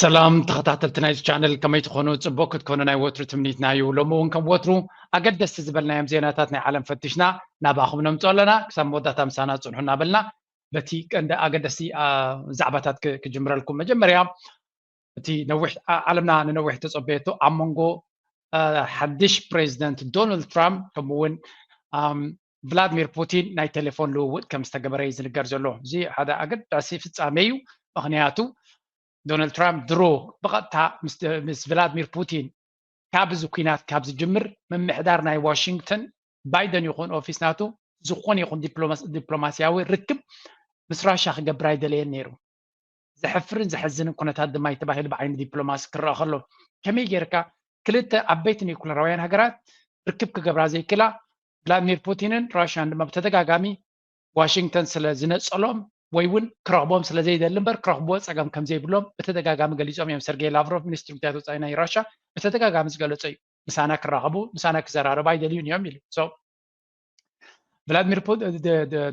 ሰላም ተኸታተልቲ ናይዚ ቻነል፣ ከመይ ትኾኑ? ጽቡቕ ክትኮኑ ናይ ወትሩ ትምኒትና እዩ። ሎሚ እውን ከም ወትሩ ኣገደስቲ ዝበልናዮም ዜናታት ናይ ዓለም ፈቲሽና ናባኹም ነምጽኦ ኣለና። ክሳብ መወዳእታ ምሳና ጽንሑ እናበልና በቲ ቀንዲ ኣገደስቲ ዛዕባታት ክጅምረልኩም። መጀመርያ እቲ ነዊሕ ዓለምና ንነዊሕ ተጸበየቶ ኣብ መንጎ ሓድሽ ፕሬዚደንት ዶናልድ ትራምፕ ከምኡ እውን ቭላድሚር ፑቲን ናይ ቴሌፎን ልውውጥ ከም ዝተገበረ እዩ ዝንገር ዘሎ። እዚ ሓደ ኣገዳሲ ፍጻሜ እዩ። ምክንያቱ ዶናልድ ትራምፕ ድሮ ብቐጥታ ምስ ቭላድሚር ፑቲን ካብ እዚ ኩናት ካብ ዝጅምር ምምሕዳር ናይ ዋሽንግተን ባይደን ይኹን ኦፊስ ናቱ ዝኾነ ይኹን ዲፕሎማስያዊ ርክብ ምስ ራሻ ክገብር ኣይደለየን ነይሩ። ዘሕፍርን ዘሕዝንን ኩነታት ድማ እዩ ተባሂሉ ብዓይኒ ዲፕሎማሲ ክረኣ ከሎ፣ ከመይ ጌርካ ክልተ ዓበይቲ ኒኩለራውያን ሃገራት ርክብ ክገብራ ዘይክላ፣ ቭላድሚር ፑቲንን ራሽያን ድማ ብተደጋጋሚ ዋሽንግተን ስለ ዝነጸሎም ወይ እውን ክረኽቦም ስለ ዘይደሊ እምበር ክረኽብዎ ጸገም ከም ዘይብሎም ብተደጋጋሚ ገሊጾም እዮም። ሰርጌይ ላቭሮቭ ሚኒስትሪ ጉዳያት ወጻኢ ናይ ራሻ ብተደጋጋሚ ዝገለጾ እዩ። ምሳና ክራኸቡ ምሳና ክዘራረቡ ኣይደልዩን እዮም ኢሉ። ቭላድሚር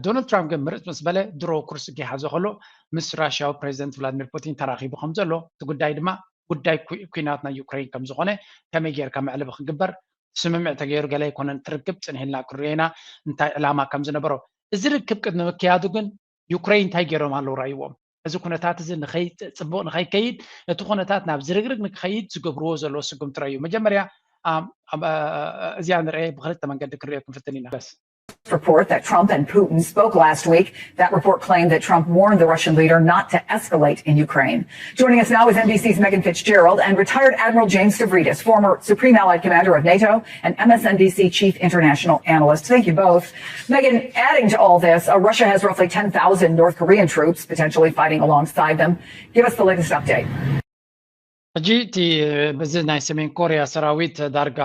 ዶናልድ ትራምፕ ግን ምርፅ ምስ በለ ድሮ ኩርሲ ክሓዞ ከሎ ምስ ራሽያዊ ፕሬዚደንት ቭላድሚር ፑቲን ተራኺቡ ከም ዘሎ እቲ ጉዳይ ድማ ጉዳይ ኩናት ናይ ዩክሬን ከም ዝኾነ ከመይ ጌርካ መዕለቢ ክግበር ስምምዕ ተገይሩ ገለ ኣይኮነን ትርክብ ፅንሒልና ክንሪኦ ኢና እንታይ ዕላማ ከም ዝነበሮ። እዚ ርክብ ቅድሚ ምክያዱ ግን ዩክሬን እንታይ ገይሮም ኣለዉ ረእይዎም እዚ ኩነታት እዚ ንኸይፅቡቕ ንኸይከይድ እቲ ኩነታት ናብ ዝርግርግ ንክኸይድ ዝገብርዎ ዘለዉ ስጉምቲ ረእዩ። መጀመርያ እዚኣ ንርአ ብክልተ መንገዲ ክንሪኦ ክንፍትን ኢና። Report that Trump and Putin spoke last week. That report claimed that Trump warned the Russian leader not to escalate in Ukraine. Joining us now is N B C's Megan Fitzgerald and retired Admiral James Stavridis, former Supreme Allied Commander of NATO and M S N B C Chief International Analyst. Thank you both. Megan, adding to all this, uh, Russia has roughly ten thousand North Korean troops potentially fighting alongside them. Give us the latest update. ሕጂ እቲ በዚ ናይ ሰሜን ኮርያ ሰራዊት ዳርጋ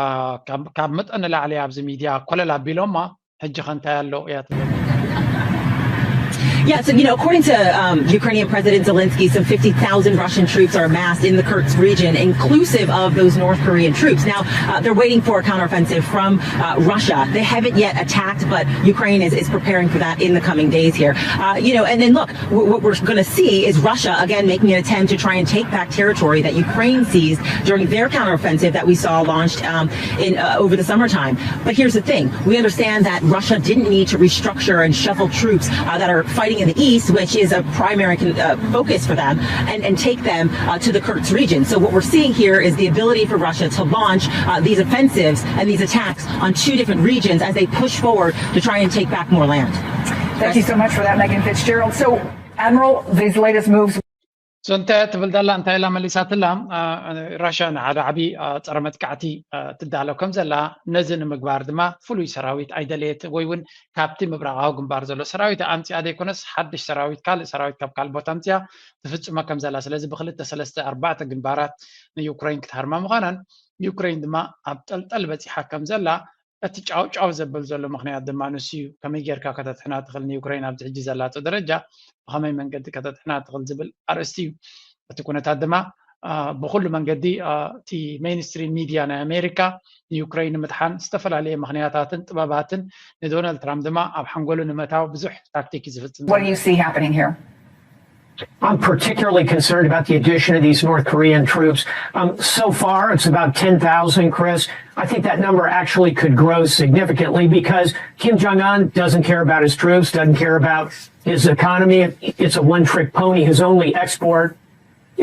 ካብ መጠን ንላዕሊ ኣብዚ ሚድያ ኮለል ኣቢሎማ ሕጂ ከ እንታይ ኣሎ እያ ትብል። Yeah, so you know, according to um, Ukrainian President Zelensky, some fifty thousand Russian troops are amassed in the Kursk region, inclusive of those North Korean troops. Now, uh, they're waiting for a counteroffensive from uh, Russia. They haven't yet attacked, but Ukraine is, is preparing for that in the coming days here. Uh, you know, and then look, what we're going to see is Russia, again, making an attempt to try and take back territory that Ukraine seized during their counteroffensive that we saw launched um, in, uh, over the summertime. But here's the thing. We understand that Russia didn't need to restructure and shuffle troops uh, that are fighting in the east, which is a primary uh, focus for them, and, and take them uh, to the Kursk region. So what we're seeing here is the ability for Russia to launch uh, these offensives and these attacks on two different regions as they push forward to try and take back more land. Thank you so much for that, Megan Fitzgerald. So, Admiral, these latest moves. So እንታይ ትብል ዘላ እንታይ ኢላ መሊሳትላ። ራሽያ ንሓደ ዓብዪ ፀረ መጥቃዕቲ ትዳሎ ከም ዘላ ነዚ ንምግባር ድማ ፍሉይ ሰራዊት ኣይደለየት ወይ እውን ካብቲ ምብራቓዊ ግንባር ዘሎ ሰራዊት ኣምፅኣ ዘይኮነስ ሓድሽ ሰራዊት ካልእ ሰራዊት ካብ ካልእ ቦታ ኣምፅኣ ትፍፅሞ ከም ዘላ ስለዚ ብክልተ ሰለስተ ኣርባዕተ ግንባራት ንዩክሬን ክትሃርማ ምዃናን ዩክሬን ድማ ኣብ ጠልጠል በፂሓ ከም ዘላ እቲ ጫው ጫው ዘብል ዘሎ ምኽንያት ድማ ንሱ እዩ። ከመይ ጌርካ ከተጥሕና ትኽእል ንዩክሬን ኣብዚ ሕጂ ዘላቶ ደረጃ ብኸመይ መንገዲ ከተጥሕና ትኽእል ዝብል ኣርእስቲ እዩ። እቲ ኩነታት ድማ ብኩሉ መንገዲ እቲ ሜይንስትሪም ሚድያ ናይ ኣሜሪካ ንዩክሬን ንምድሓን ዝተፈላለየ ምኽንያታትን ጥበባትን ንዶናልድ ትራምፕ ድማ ኣብ ሓንጎሉ ንምእታው ብዙሕ ታክቲክ እዩ ዝፍፅም። What do you see happening here? I'm particularly concerned about the addition of these North Korean troops. Um, so far, it's about ten thousand, Chris. I think that number actually could grow significantly because Kim Jong un doesn't care about his troops, doesn't care about his economy. It's a one trick pony. His only export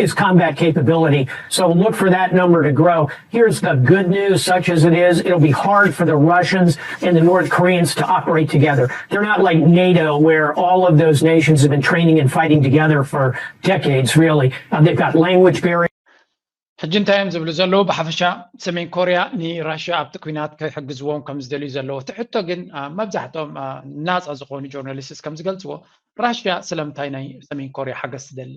is combat capability. So look for that number to grow. Here's the good news, such as it is, it'll be hard for the Russians and the North Koreans to operate together. They're not like NATO, where all of those nations have been training and fighting together for decades, really. Uh, they've got language barriers. ሕጂ እንታይ እዮም ዝብሉ ዘለዉ? ብሓፈሻ ሰሜን ኮርያ ንራሽያ ኣብቲ ኩናት ክሕግዝዎም ከም ዝደልዩ ዘለዉ። እቲ ሕቶ ግን መብዛሕትኦም ናፃ ዝኾኑ ጆርናሊስትስ ከም ዝገልፅዎ ራሽያ ስለምንታይ ናይ ሰሜን ኮርያ ሓገዝ ትደሊ?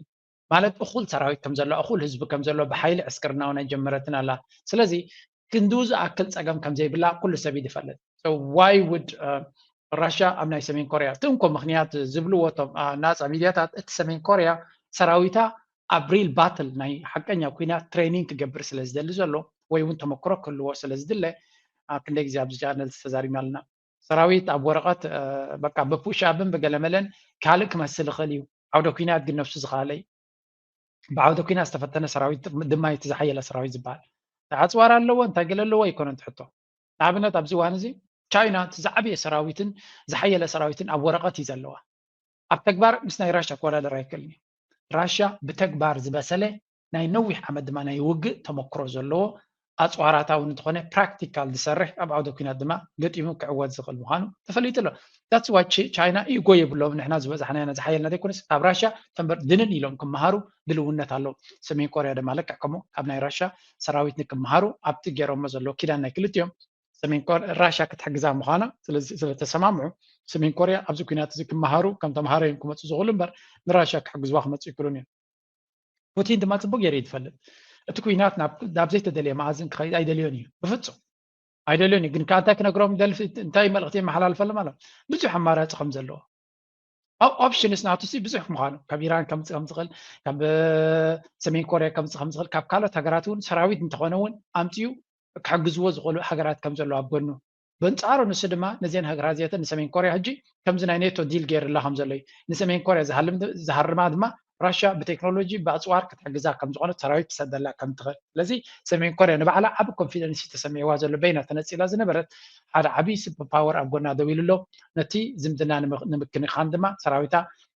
ማለት እኹል ሰራዊት ከም ዘለዋ እኹል ህዝቢ ከም ዘለዋ ብሓይሊ ዕስክርና እውን ኣይጀመረትን ኣላ። ስለዚ ክንድኡ ዝኣክል ፀገም ከም ዘይብላ ኩሉ ሰብ እዩ ዝፈልጥ። So why would ራሽያ ኣብ ናይ ሰሜን ኮርያ እቲ እንኮ ምኽንያት ዝብልዎ እቶም ናፃ ሚድያታት እቲ ሰሜን ኮርያ ሰራዊታ ኣብ ሪል ባትል ናይ ሓቀኛ ኩናት ትሬኒንግ ክገብር ስለ ዝደሊ ዘሎ ወይ እውን ተመክሮ ክህልዎ ስለ ዝድለ ክንደይ ግዜ ኣብዚ ቻነል ተዛሪብና ኣለና። ሰራዊት ኣብ ወረቐት በቃ ብፑሽ ኣብን ብገለመለን ካልእ ክመስል ይኽእል እዩ። ዓውደ ኩናት ግን ነብሱ ዝኻለ እዩ። ብዓውደ ኲናት ዝተፈተነ ሰራዊት ድማ እቲ ዝሓየለ ሰራዊት ዝበሃል። እንታይ ኣፅዋር ኣለዎ እንታይ ገለ ኣለዎ ኣይኮነን ትሕቶ። ንኣብነት ኣብዚ እዋን እዚ ቻይና እቲ ዝዓበየ ሰራዊትን ዝሓየለ ሰራዊትን ኣብ ወረቐት እዩ ዘለዋ። ኣብ ተግባር ምስ ናይ ራሻ ክወዳደር ኣይክእልን እዩ። ራሻ ብተግባር ዝበሰለ ናይ ነዊሕ ዓመት ድማ ናይ ውግእ ተመክሮ ዘለዎ ኣፅዋራታ እውን እንተኾነ ፕራክቲካል ዝሰርሕ ኣብ ዓውደ ኲናት ድማ ገጢሙ ክዕወት ዝኽእል ምዃኑ ተፈሊጡ ኣሎ። That's why ቻይና ኢጎ የብሎም። ንሕና ዝበዛሕና ኢና ዝሓየልና ዘይኮነስ ካብ ራሻ ተንበር ድንን ኢሎም ክመሃሩ ድልውነት ኣለዎም። ሰሜን ኮርያ ድማ ልክዕ ከምኡ ካብ ናይ ራሻ ሰራዊት ንክመሃሩ ኣብቲ ገይሮሞ ዘለዉ ኪዳን ናይ ክልቲኦም ሰሜን ኮርያ ራሻ ክትሕግዛ ምዃና ስለተሰማምዑ ሰሜን ኮርያ ኣብዚ ኲናት እዚ ክመሃሩ ከም ተምሃሮ እዮም ክመፁ ዝኽእሉ እምበር ንራሻ ክሕግዝዋ ክመፁ ይክሉን እዮም። ፑቲን ድማ ፅቡቅ ገይሩ እዩ ዝፈልጥ። እቲ ኲናት ናብ ዘይተደልየ መኣዝን ክኸይድ ኣይደልዮን እዩ ብፍፁም ኣይደልዮን እዩ። ግን ከዓ እንታይ ክነግሮም ደልፊ እንታይ መልእክቲ የመሓላልፈሎም ኣሎ ብዙሕ ኣማራፂ ከም ዘለዎ ኦፕሽንስ ናቱ ሲ ብዙሕ ምዃኑ ካብ ኢራን ከምፅእ ከም ዝኽእል ካብ ሰሜን ኮርያ ከምፅእ ከም ዝኽእል ካብ ካልኦት ሃገራት እውን ሰራዊት እንተኾነ እውን ኣምፅኡ ክሕግዝዎ ዝኽእሉ ሃገራት ከም ዘለዉ ኣብ ጎኑ በንፃሩ ንሱ ድማ ነዚአን ሃገራት እዚአተን ንሰሜን ኮርያ ሕጂ ከምዚ ናይ ኔቶ ዲል ገይርላ ከም ዘሎ እዩ ንሰሜን ኮርያ ዝሃርማ ድማ ራሽያ ብቴክኖሎጂ ብኣፅዋር ክትሕግዛ ከም ዝኾነት ሰራዊት ትሰደላ ከም ትኽእል ስለዚ ሰሜን ኮርያ ንባዕላ ዓብ ኮንፊደንስ ተሰሚዕዋ ዘሎ በይና ተነፂላ ዝነበረት ሓደ ዓብዪ ሱፐር ፓወር ኣብ ጎና ደው ኢሉ ኣሎ ነቲ ዝምድና ንምክንኻን ድማ ሰራዊታ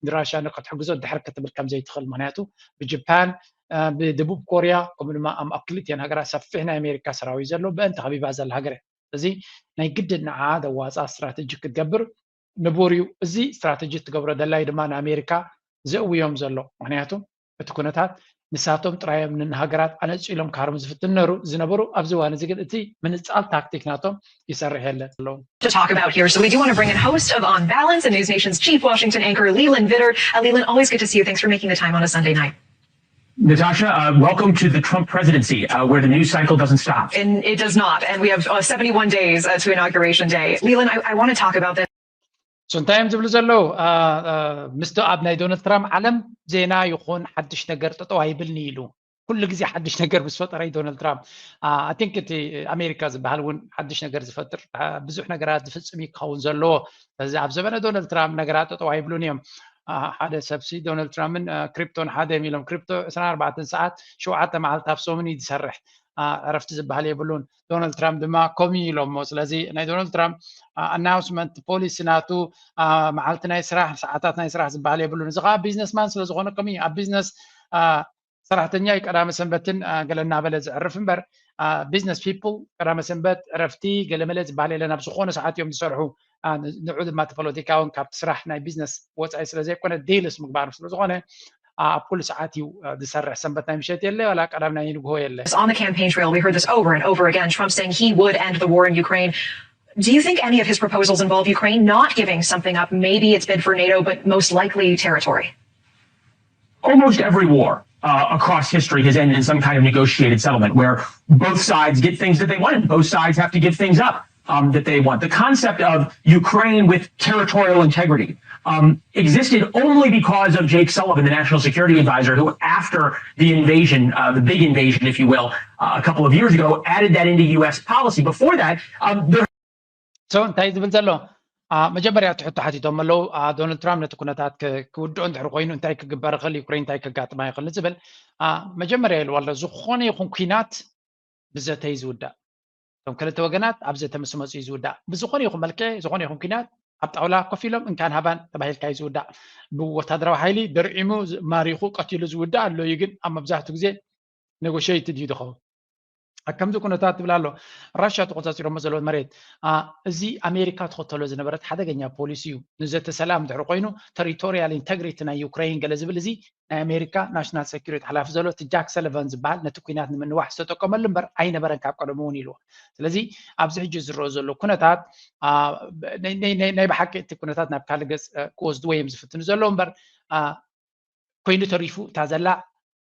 ንራሽያ ንክትሕግዞ ድሕር ክትብል ከም ዘይትኽእል ምክንያቱ ብጅፓን ብደቡብ ኮርያ ከምኡ ድማ ኣብ ክልቲአን ሃገራት ሰፊሕ ናይ ኣሜሪካ ሰራዊት ዘሎ ብአን ተኸቢባ ዘላ ሃገር እያ እዚ ናይ ግድን ንዓ ደዋፃ ስትራተጂ ክትገብር ንቡር እዩ እዚ ስትራተጂ ትገብሮ ደላይ ድማ ንኣሜሪካ ዘእውዮም ዘሎ ምክንያቱ እቲ ኩነታት ንሳቶም ጥራዮም ንሃገራት ኣነፂሎም ክሃርሙ ዝፍትን ዝነበሩ ኣብዚ እዋን እዚ ግን እቲ ምንፃል ታክቲክ ናቶም ይሰርሕ የለን ኣለዉ to talk about here. So we do want to bring in host of On Balance and News Nation's chief Washington anchor, Leland Vitter. Uh, Leland, always good to see you. Thanks for making the time on a Sunday night. Natasha, uh, welcome to the Trump presidency, uh, where the news cycle doesn't stop. And it does not. And we have uh, seventy-one days uh, to Inauguration Day. Leland, I, I want to talk about this. So እንታይ እዮም ዝብሉ ዘለዉ ምስቲ ኣብ ናይ ዶናልድ ትራምፕ ዓለም ዜና ይኹን ሓድሽ ነገር ጠጠው ኣይብልኒ ኢሉ ኩሉ ግዜ ሓድሽ ነገር ምስ ፈጠረ ዶናልድ ትራምፕ ኣይ ቲንክ እቲ ኣሜሪካ ዝበሃል እውን ሓድሽ ነገር ዝፈጥር ብዙሕ ነገራት ዝፍፅም እዩ ክኸውን ዘለዎ እዚ ኣብ ዘበነ ዶናልድ ትራምፕ ነገራት ጠጠው ኣይብሉን እዮም ሓደ ሰብሲ ዶናልድ ትራምፕን ክሪፕቶን ሓደ እዮም ኢሎም ክሪፕቶ ዕስራን ኣርባዕተን ሰዓት ሸውዓተ መዓልቲ ኣብ ሰሙን እዩ ዝሰርሕ ዕረፍቲ ዝበሃል የብሉን ዶናልድ ትራምፕ ድማ ከምኡ ኢሎሞ ስለዚ ናይ ዶናልድ ትራምፕ ኣናውንስመንት ፖሊሲ ናቱ መዓልቲ ናይ ስራሕ ሰዓታት ናይ ስራሕ ዝበሃል የብሉን እዚ ከዓ ቢዝነስማን ስለዝኮነ ከምኡ ኣብ ቢዝነስ ሰራሕተኛ እዩ ቀዳመ ሰንበትን ገለ እናበለ ዝዕርፍ እምበር ቢዝነስ ፒፕል ቀዳመ ሰንበት ዕረፍቲ ገለመለ ዝበሃል የለን ኣብ ዝኾነ ሰዓት እዮም ዝሰርሑ ንዑ ድማ እቲ ፖለቲካ እውን ካብቲ ስራሕ ናይ ቢዝነስ ወፃኢ ስለዘይኮነ ዴልስ ምግባር ስለዝኾነ ኣብ ኩሉ ሰዓት እዩ ዝሰርሕ ሰንበት ናይ ምሸት የለ ዋላ ቀዳም ናይ ንግሆ የለ On the campaign trail, we heard this over and over again Trump saying he would end the war in Ukraine. Do you think any of his proposals involve Ukraine not giving something up, maybe its bid for NATO, but most likely territory? Almost every war uh, across history has ended in some kind of negotiated settlement where both sides get things that they want and both sides have to give things up um, that they want. The concept of Ukraine with territorial integrity um, existed only because of Jake Sullivan, the national security advisor, who, after the invasion, uh, the big invasion, if you will, uh, a couple of years ago, added that into U S policy. Before that, um, there so እንታይ ዝብል ዘሎ መጀመርያ እቲ ሕቶ ሓቲቶም ኣለዉ ዶናልድ ትራምፕ ነቲ ኩነታት ክውድኦ እንድሕር ኮይኑ እንታይ ክግበር ይኽእል ዩክሬን እንታይ ከጋጥማ ይኽእል ዝብል መጀመርያ ኢልዋ ኣሎ ዝኾነ ይኹን ኩናት ብዘተ እዩ ዝውዳእ እቶም ክልተ ወገናት ኣብ ዘተ ምስ መፁ እዩ ዝውዳእ ብዝኾነ ይኹን መልክዕ ዝኾነ ይኹን ኩናት ኣብ ጣውላ ኮፍ ኢሎም እንካን ሃባን ተባሂልካ እዩ ዝውዳእ ብወታደራዊ ሓይሊ ደርዒሙ ማሪኹ ቀቲሉ ዝውዳእ ኣሎ እዩ ግን ኣብ መብዛሕትኡ ግዜ ኔጎሽይትድ እዩ ዝኸውን ኣብ ከምዚ ኩነታት ትብል ኣሎ ራሽያ ተቆፃፂሮሞ ዘለዎ መሬት እዚ ኣሜሪካ ትኸተሎ ዝነበረት ሓደገኛ ፖሊሲ እዩ ንዘተ ሰላም ድሕሪ ኮይኑ ተሪቶሪያል ኢንተግሪቲ ናይ ዩክሬን ገለ ዝብል እዚ ናይ ኣሜሪካ ናሽናል ሴኩሪቲ ሓላፊ ዘሎ እቲ ጃክ ሰለቨን ዝበሃል ነቲ ኩናት ንምንዋሕ ዝተጠቀመሉ እምበር ኣይነበረን ካብ ቀደሙ እውን ኢልዎ ስለዚ ኣብዚ ሕጂ ዝረኦ ዘሎ ኩነታት ናይ ብሓቂ እቲ ኩነታት ናብ ካልእ ገፅ ክወስድዎ እዮም ዝፍትኑ ዘለዉ እምበር ኮይኑ ተሪፉ እታ ዘላ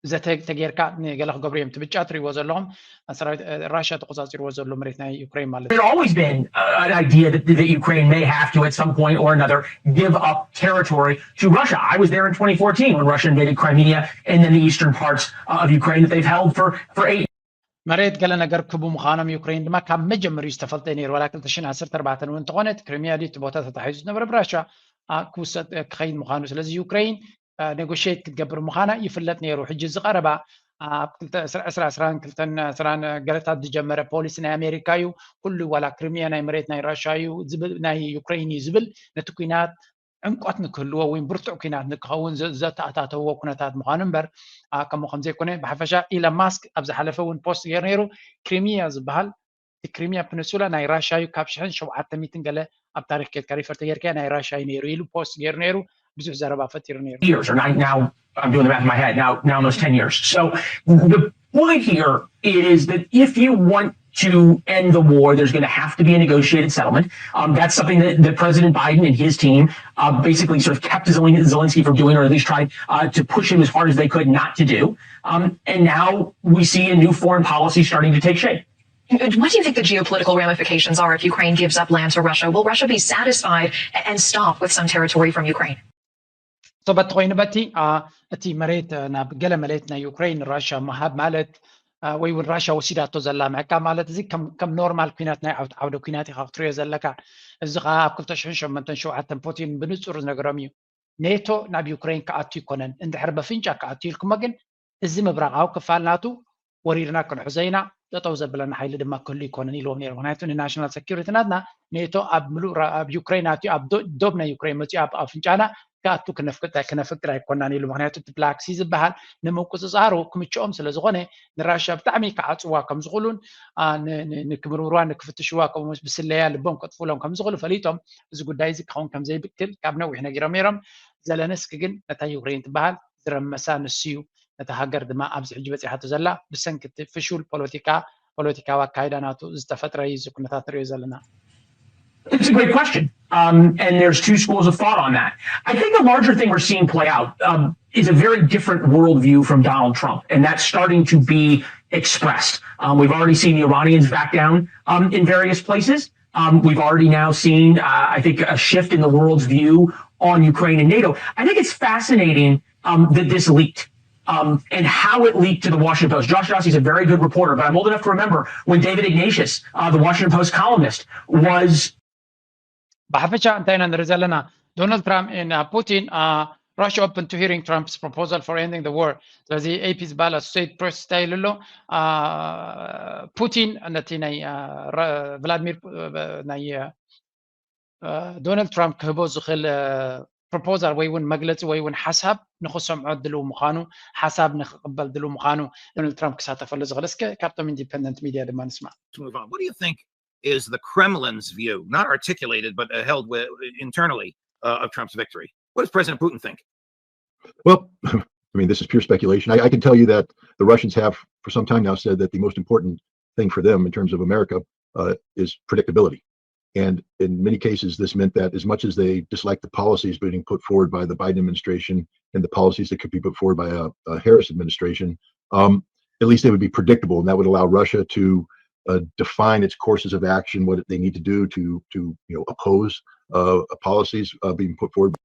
ዘተ ተጌርካ ንገለ ክገብሩ እዮም ትብጫ ትሪእዎ ዘለኹም ሰራዊት ራሽያ ተቆፃፂርዎ ዘሎ መሬት ናይ ዩክሬን ማለት There's always been uh, an idea that, that Ukraine may have to at some point or another give up territory to Russia. I was there in twenty fourteen when Russia invaded Crimea and then the eastern parts uh, of Ukraine that they've held for, for eight መሬት ገለ ነገር ክቡ ምዃኖም ዩክሬን ድማ ካብ መጀመሪኡ ዝተፈልጠ ነይሩ ዋላ ክልተ ሽሕን ዓሰርተ ኣርባዕተን እውን እንተኾነ እቲ ክሪሚያ ድዩ እቲ ቦታ ተታሒዙ ዝነበረ ብራሻ ክውሰድ ክኸይድ ምዃኑ ስለዚ ዩክሬን ኔጎሽት ክትገብር ምዃና ይፍለጥ ነይሩ። ሕጂ ዝቐረባ ኣብ ክልተ ዕስራ ዕስራን ክልተን ዕስራን ገለታት ዝጀመረ ፖሊሲ ናይ ኣሜሪካ እዩ። ኩሉ ዋላ ክሪሚያ ናይ መሬት ናይ ራሻ እዩ ዝብል ናይ ዩክሬን እዩ ዝብል ነቲ ኩናት ዕምቆት ንክህልዎ ወይ ብርቱዕ ኩናት ንክኸውን ዘተኣታተዎ ኩነታት ምዃኑ እምበር ከምኡ ከምዘይኮነ ብሓፈሻ ኢለን ማስክ ኣብ ዝሓለፈ እውን ፖስት ገይሩ ነይሩ። ክሪሚያ ዝበሃል እቲ ክሪሚያ ፕኒንሱላ ናይ ራሻ እዩ ካብ ሽሕን ሸውዓተ ሚእትን ገለ ኣብ ታሪክ ኬድካ ሪፈር ተጌርካ ናይ ራሻ እዩ ነይሩ ኢሉ ፖስት ገይሩ ነይሩ። ብዙሕ ዘረባ ፈጢሩ ነይሩ። Years or nine now I'm doing the math in my head now now almost ten years. So the point here is that if you want to end the war, there's going to have to be a negotiated settlement. Um, that's something that, that President Biden and his team uh, basically sort of kept Zelensky from doing, or at least tried uh, to push him as hard as they could not to do. Um, and now we see a new foreign policy starting to take shape. What do you think the geopolitical ramifications are if Ukraine gives up land to Russia? Will Russia be satisfied and stop with some territory from Ukraine? So በቲ ኮይኑ በቲ እቲ መሬት ናብ ገለ መሬት ናይ ዩክሬን ራሻ ምሃብ ማለት ወይ እውን ራሻ ወሲዳቶ ዘላ ምዕቃብ ማለት እዚ ከም ኖርማል ኩናት ናይ ዓውደ ኩናት ኢካ ክትሪኦ ዘለካ። እዚ ከዓ ኣብ ክልተ ሽሕን ሸሞንተን ሸውዓተን ፑቲን ብንፁር ዝነገሮም እዩ። ኔቶ ናብ ዩክሬን ክኣቱ ይኮነን እንድሕር በፍንጫ ክኣቱ ኢልኩሞ ግን እዚ ምብራቃዊ ክፋል ናቱ ወሪርና ክንሕዞ ኢና፣ ጠጠው ዘብለና ሓይሊ ድማ ክህሉ ይኮነን ኢልዎም ነይሮም። ምክንያቱ ንናሽናል ሰኪሪቲ ናትና ኔቶ ኣብ ምሉእ ኣብ ዩክሬን ኣትዩ ኣብ ዶብ ናይ ዩክሬን መፅኡ ኣብ ኣፍንጫና ክኣቱ ክነፍቅድ ኣይኮናን ኢሉ። ምክንያቱ እቲ ብላክ ሲ ዝበሃል ንምቁፅፃሩ ክምችኦም ስለዝኮነ ንራሽያ ብጣዕሚ ክዓፅዋ ከምዝኽእሉን ንክምርምርዋ ንክፍትሽዋ ከምኡ ብስለያ ልቦም ከጥፍሎም ከምዝኽእሉ ፈሊጦም እዚ ጉዳይ እዚ ክኸውን ከምዘይብክል ካብ ነዊሕ ነጊሮም ነይሮም። ዘለንስኪ ግን ነታ ዩክሬን ትበሃል ዝረመሳ ንሱ እዩ። ነታ ሃገር ድማ ኣብዚ ሕጂ በፂሓቶ ዘላ ብሰንኪ እቲ ፍሹል ፖለቲካ ፖለቲካዊ ኣካይዳ ናቱ ዝተፈጥረ እዩ እዚ ኩነታት ንሪኦ ዘለና። It's a great question. Um, and there's two schools of thought on that. I think the larger thing we're seeing play out um, is a very different worldview from Donald Trump, and that's starting to be expressed. Um, we've already seen the Iranians back down um, in various places. Um, we've already now seen, uh, I think, a shift in the world's view on Ukraine and NATO. I think it's fascinating um, that this leaked um, and how it leaked to the Washington Post. Josh Jossi is a very good reporter, but I'm old enough to remember when David Ignatius, uh, the Washington Post columnist, was ብሓፈሻ እንታይ ኢና ንርኢ ዘለና? ዶናልድ ትራምፕ ን ፑቲን Russia open to hearing Trump's proposal for ending the war. ስለዚ ኤፒ ዝበሃል ኣሶሴትድ ፕሬስ እንታይ ኢሉ ኣሎ? ፑቲን ነቲ ናይ ቭላድሚር ናይ ዶናልድ ትራምፕ ክህቦ ዝኽእል ፕሮፖዛል ወይ እውን መግለፂ ወይ እውን ሓሳብ ንክሰምዖ ድልው ምዃኑ ሓሳብ ንክቅበል ድልው ምዃኑ ዶናልድ ትራምፕ ክሳተፈሉ ዝኽእል እስከ ካብቶም ኢንዲፐንደንት ሚድያ ድማ ንስማዕ። What do you think is the Kremlin's view, not articulated but uh, held with, internally, uh, of Trump's victory? What does President Putin think? Well, I mean, this is pure speculation. I, I can tell you that the Russians have, for some time now, said that the most important thing for them in terms of America uh, is predictability. And in many cases, this meant that as much as they disliked the policies being put forward by the Biden administration and the policies that could be put forward by a, a Harris administration, um, at least they would be predictable, and that would allow Russia to uh, define its courses of action, what they need to do to to you know oppose uh, policies uh, being put forward.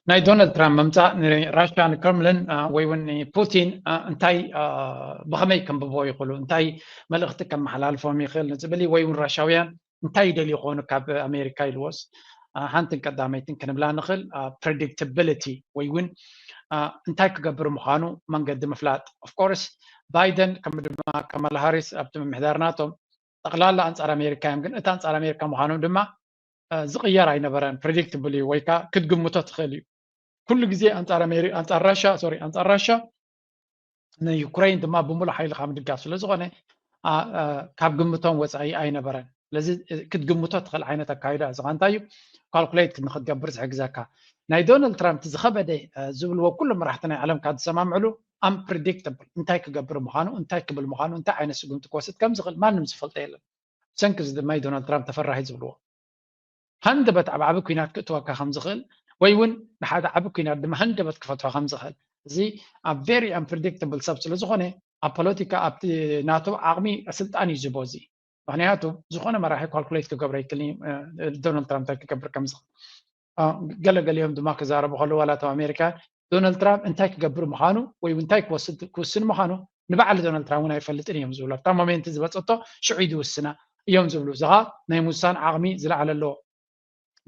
ናይ ዶናልድ ትራምፕ ምምፃእ ንራሽያ ንክረምልን ወይ እውን ንፑቲን እንታይ ብኸመይ ከንብቦ ይኽእሉ እንታይ መልእኽቲ ከመሓላልፎም ይኽእል ንዝብል ወይ እውን ራሻውያን እንታይ ይደልዩ ይኾኑ ካብ ኣሜሪካ ኢልዎስ ሓንትን ቀዳመይትን ክንብላ ንኽእል ፕሬዲክታብሊቲ ወይ እውን እንታይ ክገብር ምዃኑ መንገዲ ምፍላጥ ኦፍኮርስ ባይደን ከም ድማ ካማላ ሃሪስ ኣብቲ ምምሕዳር ናቶም ጠቕላላ ኣንፃር ኣሜሪካ እዮም ግን እቲ ኣንፃር ኣሜሪካ ምዃኖም ድማ ዝቕየር ኣይነበረን ፕሬዲክታብል እዩ ወይ ከዓ ክትግምቶ ትኽእል እዩ ኩሉ ግዜ ኣንፃር ኣሜሪ ኣንፃር ራሻ ሶሪ ኣንፃር ራሻ ንዩክሬን ድማ ብምሉእ ሓይልካ ምድጋፍ ስለዝኾነ ካብ ግምቶም ወፃኢ ኣይነበረን ስለዚ ክትግምቶ ትኽእል ዓይነት ኣካይዳ እዚ እንታይ እዩ ካልኩሌት ንክትገብር ዝሕግዘካ ናይ ዶናልድ ትራምፕ ዝኸበደ ዝብልዎ ኩሉ መራሕቲ ናይ ዓለም ካብ ዝሰማምዕሉ ኣምፕሪዲክታብል እንታይ ክገብር ምዃኑ እንታይ ክብል ምዃኑ እንታይ ዓይነት ስጉምቲ ክወስድ ከም ዝኽእል ማንም ዝፈልጦ የለን ብሰንኪ እዚ ድማ ዶናልድ ትራምፕ ተፈራሂ ዝብልዎ ሃንደበት ኣብ ዓቢ ኩናት ክእትወካ ከም ዝኽእል ወይ እውን ንሓደ ዓቢ ኩናት ድማ ሃንደበት ክፈትሖ ከም ዝኽእል እዚ ኣብ ቨሪ ኣምፕሪዲክታብል ሰብ ስለ ዝኾነ ኣብ ፖለቲካ ኣብቲ ናቱ ዓቕሚ ስልጣን እዩ ዝቦ እዚ ምክንያቱ ዝኾነ መራሒ ካልኩሌት ክገብሮ ይክእል ዶናልድ ትራምፕ እንታይ ክገብር ከም ዝኽእል ገለገሊኦም ድማ ክዛረቡ ከለዉ ዋላ ኣብ ኣሜሪካ ዶናልድ ትራምፕ እንታይ ክገብር ምዃኑ ወይ እንታይ ክወስድ ክውስን ምዃኑ ንበዓል ዶናልድ ትራምፕ እውን ኣይፈልጥን እዮም ዝብሉ ኣብታ ሞሜንት ዝበፀቶ ሽዑ እዩ ዝውስና እዮም ዝብሉ እዚኻ ናይ ምውሳን ዓቕሚ ዝለዓለ ኣለዎ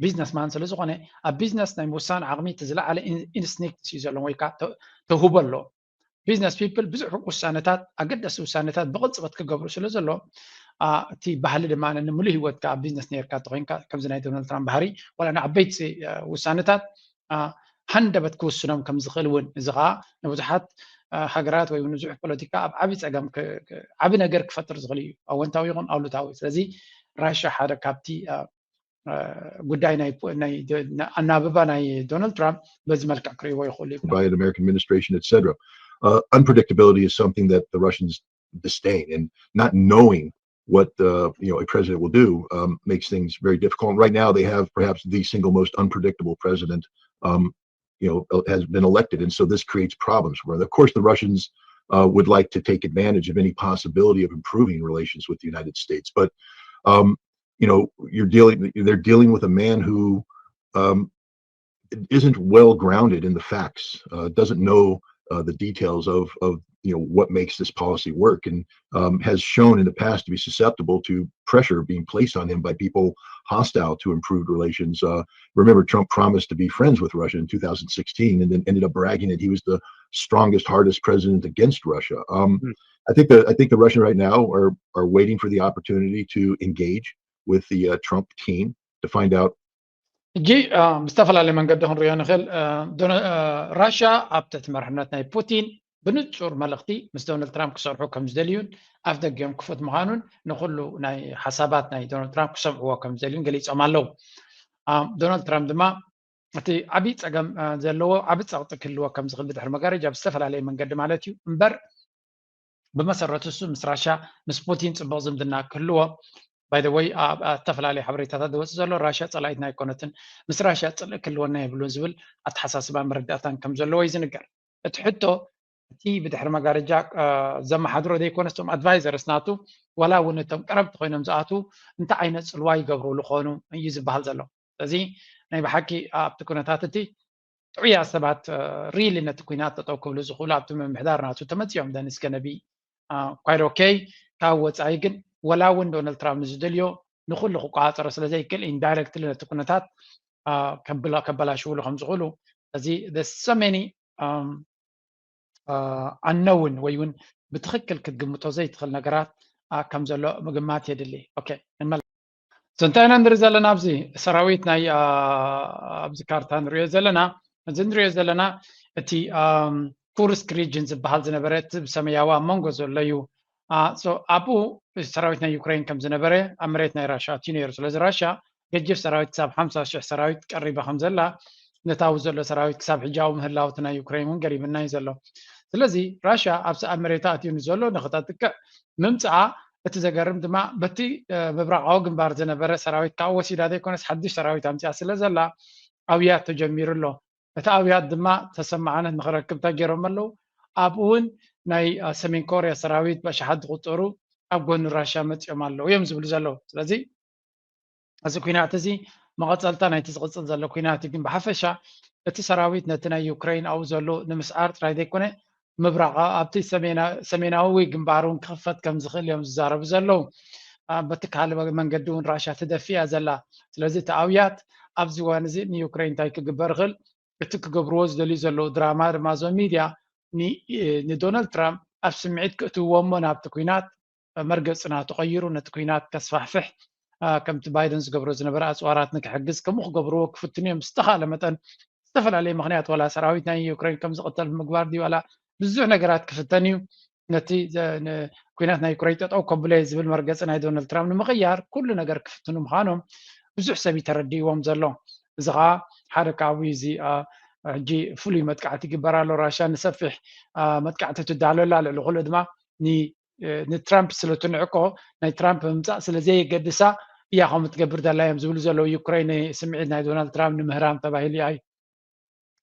ቢዝነስማን ስለ ዝኾነ ኣብ ቢዝነስ ናይ ምውሳን ዓቕሚ እቲ ዝለዓለ ኢንስቲንክት እዩ ዘለዎም ወይ ከዓ ተውህቦ ኣለዎም። ቢዝነስ ፒፕል ብዙሕ ውሳነታት ኣገደስቲ ውሳነታት ብቕልፅበት ክገብሩ ስለ ዘለዎም እቲ ባህሊ ድማ ንምሉእ ህይወትካ ኣብ ቢዝነስ ነርካ ተኮይንካ ከምዚ ናይ ዶናልድ ትራምፕ ባህሪ ዋላ ንዓበይቲ ውሳነታት ሃንደበት ክውስኖም ከም ዝኽእል እውን እዚ ከዓ ንብዙሓት ሃገራት ወይ ብዙሕ ፖለቲካ ኣብ ዓብዪ ፀገም ዓብዪ ነገር ክፈጥር ዝኽእል እዩ ኣወንታዊ ይኹን ኣሉታዊ ስለዚ ራሻ ሓደ ካብቲ ጉዳይ ናይ ኣናብባ ናይ ዶናልድ ትራምፕ በዚ መልክዕ ክርእይዎ ይኽእሉ እዩ by an American administration, et cetera. Uh, unpredictability is something that the Russians disdain, and not knowing what uh, you know a president will do um, makes things very difficult. Right now, they have perhaps the single most unpredictable president um, you know has been elected, and so this creates problems for them. Of course, the Russians uh, would like to take advantage of any possibility of improving relations with the United States, but um, you know you're dealing they're dealing with a man who um, isn't well grounded in the facts, uh, doesn't know uh, the details of of you know what makes this policy work, and um, has shown in the past to be susceptible to pressure being placed on him by people hostile to improved relations. Uh, remember, Trump promised to be friends with Russia in two thousand sixteen, and then ended up bragging that he was the strongest, hardest president against Russia. Um, mm. I think the I think the Russians right now are are waiting for the opportunity to engage with the uh, Trump team to find out ሕጂ ብዝተፈላለየ መንገዲ ክንሪኦ ንኽእል ራሽያ ኣብ ትሕቲ መርሕነት ናይ ፑቲን ብንጹር መልእኽቲ ምስ ዶናልድ ትራምፕ ክሰርሑ ከም ዝደልዩን ኣፍ ደጊኦም ክፉት ምዃኑን ንኩሉ ናይ ሓሳባት ናይ ዶናልድ ትራምፕ ክሰምዕዎ ከም ዝደልዩን ገሊጾም ኣለዉ ዶናልድ ትራምፕ ድማ እቲ ዓብዪ ጸገም ዘለዎ ዓብዪ ጸቕጢ ክህልዎ ከም ዝኽእል ብድሕሪ መጋረጃ ብዝተፈላለየ መንገዲ ማለት እዩ እምበር ብመሰረቱ እሱ ምስ ራሽያ ምስ ፑቲን ፅቡቅ ዝምድና ክህልዎ ባይደወይ ኣብ ዝተፈላለዩ ሓበሬታታት ዝወፅእ ዘሎ ራሽያ ፀላኢትና ኣይኮነትን ምስ ራሽያ ፅልእ ክህልወና የብሉን ዝብል ኣተሓሳስባ መረዳእታን ከም ዘለዎ እዩ ዝንገር እቲ ሕቶ እቲ ብድሕሪ መጋረጃ ዘመሓድሮ ዘይኮነስ ቶም ኣድቫይዘርስ ናቱ ዋላ እውን እቶም ቀረብቲ ኮይኖም ዝኣትዉ እንታይ ዓይነት ፅልዋ ይገብሩ ዝኾኑ እዩ ዝበሃል ዘሎ ስለዚ ናይ ብሓቂ ኣብቲ ኩነታት እቲ ጥዑያት ሰባት ሪሊ ነቲ ኩናት ጠጠው ክብሉ ዝኽእሉ ኣብቲ ምምሕዳር ናቱ ተመፂኦም ደንስ ገነቢ ኳይት ኦኬ ካብ ወፃኢ ግን ወላ እውን ዶናልድ ትራምፕ ንዝደልዮ ንኩሉ ክቆፃፀሮ ስለ ዘይክእል ኢንዳይረክትሊ ነቲ ኩነታት ከበላሽውሉ ከም ዝኽእሉ እዚ ሰሜኒ ኣነውን ወይ እውን ብትኽክል ክትግምቶ ዘይትኽእል ነገራት ከም ዘሎ ምግማት የድሊ ኦኬ ንመለ እዚ እንታይ ኢና ንርኢ ዘለና ኣብዚ ሰራዊት ናይ ኣብዚ ካርታ ንሪኦ ዘለና እዚ ንሪኦ ዘለና እቲ ኩርስክ ሪጅን ዝበሃል ዝነበረ እቲ ብሰመያዊ ኣብ መንጎ ዘሎ እዩ ኣብኡ ሰራዊት ናይ ዩክሬን ከም ዝነበረ ኣብ መሬት ናይ ራሻ ኣትዩ ነይሩ ስለዚ ራሻ ገጅፍ ሰራዊት ክሳብ ሓምሳ ሽሕ ሰራዊት ቀሪባ ከም ዘላ ነታዊ ዘሎ ሰራዊት ክሳብ ሕጂ ኣብኡ ምህላው እቲ ናይ ዩክሬን እውን ገሪምና እዩ ዘሎ ስለዚ ራሻ ኣብዚ ኣብ መሬታ ኣትዩ ንዘሎ ንክተጥቅዕ ምምፅኣ እቲ ዘገርም ድማ በቲ ምብራቃዊ ግንባር ዝነበረ ሰራዊት ካብ ወሲዳ ዘይኮነስ ሓድሽ ሰራዊት ኣምፅኣ ስለ ዘላ ኣብያት ተጀሚሩ ኣሎ እቲ ኣብያት ድማ ተሰማዓነት ንክረክብ እንታይ ገይሮም ኣለዉ ኣብኡ እውን ናይ ሰሜን ኮርያ ሰራዊት በሽሓት ዝቁፀሩ ኣብ ጎኒ ራሽያ መፂኦም ኣለዉ እዮም ዝብሉ ዘለዉ ስለዚ እዚ ኩናት እዚ መቐፀልታ ናይቲ ዝቕፅል ዘሎ ኩናት ግን ብሓፈሻ እቲ ሰራዊት ነቲ ናይ ዩክሬን ኣብኡ ዘሎ ንምስዓር ጥራይ ዘይኮነ ምብራቕ ኣብቲ ሰሜናዊ ግንባር እውን ክኽፈት ከም ዝኽእል እዮም ዝዛረቡ ዘለዉ በቲ ካልእ መንገዲ እውን ራሽያ ትደፊ እያ ዘላ ስለዚ እቲ ኣውያት ኣብዚ እዋን እዚ ንዩክሬን እንታይ ክግበር ይኽእል እቲ ክገብርዎ ዝደልዩ ዘለዉ ድራማ ድማ እዞም ሚድያ ንዶናልድ ትራምፕ ኣብ ስምዒት ክእትውዎ እሞ ናብቲ ኩናት መርገፅና ተቐይሩ ነቲ ኩናት ከስፋሕፍሕ ከምቲ ባይደን ዝገብሮ ዝነበረ ኣፅዋራት ንክሕግዝ ከምኡ ክገብርዎ ክፍትኑ እዮም ዝተኻለ መጠን ዝተፈላለየ ምክንያት ዋላ ሰራዊት ናይ ዩክሬን ከም ዝቕተል ብምግባር ድዩ ዋላ ብዙሕ ነገራት ክፍተን እዩ ነቲ ኩናት ናይ ዩክሬን ጠጠው ከብሎ ዝብል መርገፂ ናይ ዶናልድ ትራምፕ ንምቕያር ኩሉ ነገር ክፍትኑ ምዃኖም ብዙሕ ሰብ ተረዲእዎም ዘሎ እዚ ከዓ ሓደ ካብኡ እዚ ሕጂ ፍሉይ መጥቃዕቲ ይግበር ኣሎ ራሽያ ንሰፊሕ መጥቃዕቲ ትዳሎ ኣላ ልዕሊ ኩሉ ድማ ንትራምፕ ስለትንዕቆ ናይ ትራምፕ ምምፃእ ስለዘየገድሳ እያ ከምኡ ትገብር ዘላ እዮም ዝብሉ ዘለዉ ዩክሬን ስምዒት ናይ ዶናልድ ትራምፕ ንምህራም ተባሂሉ እዩ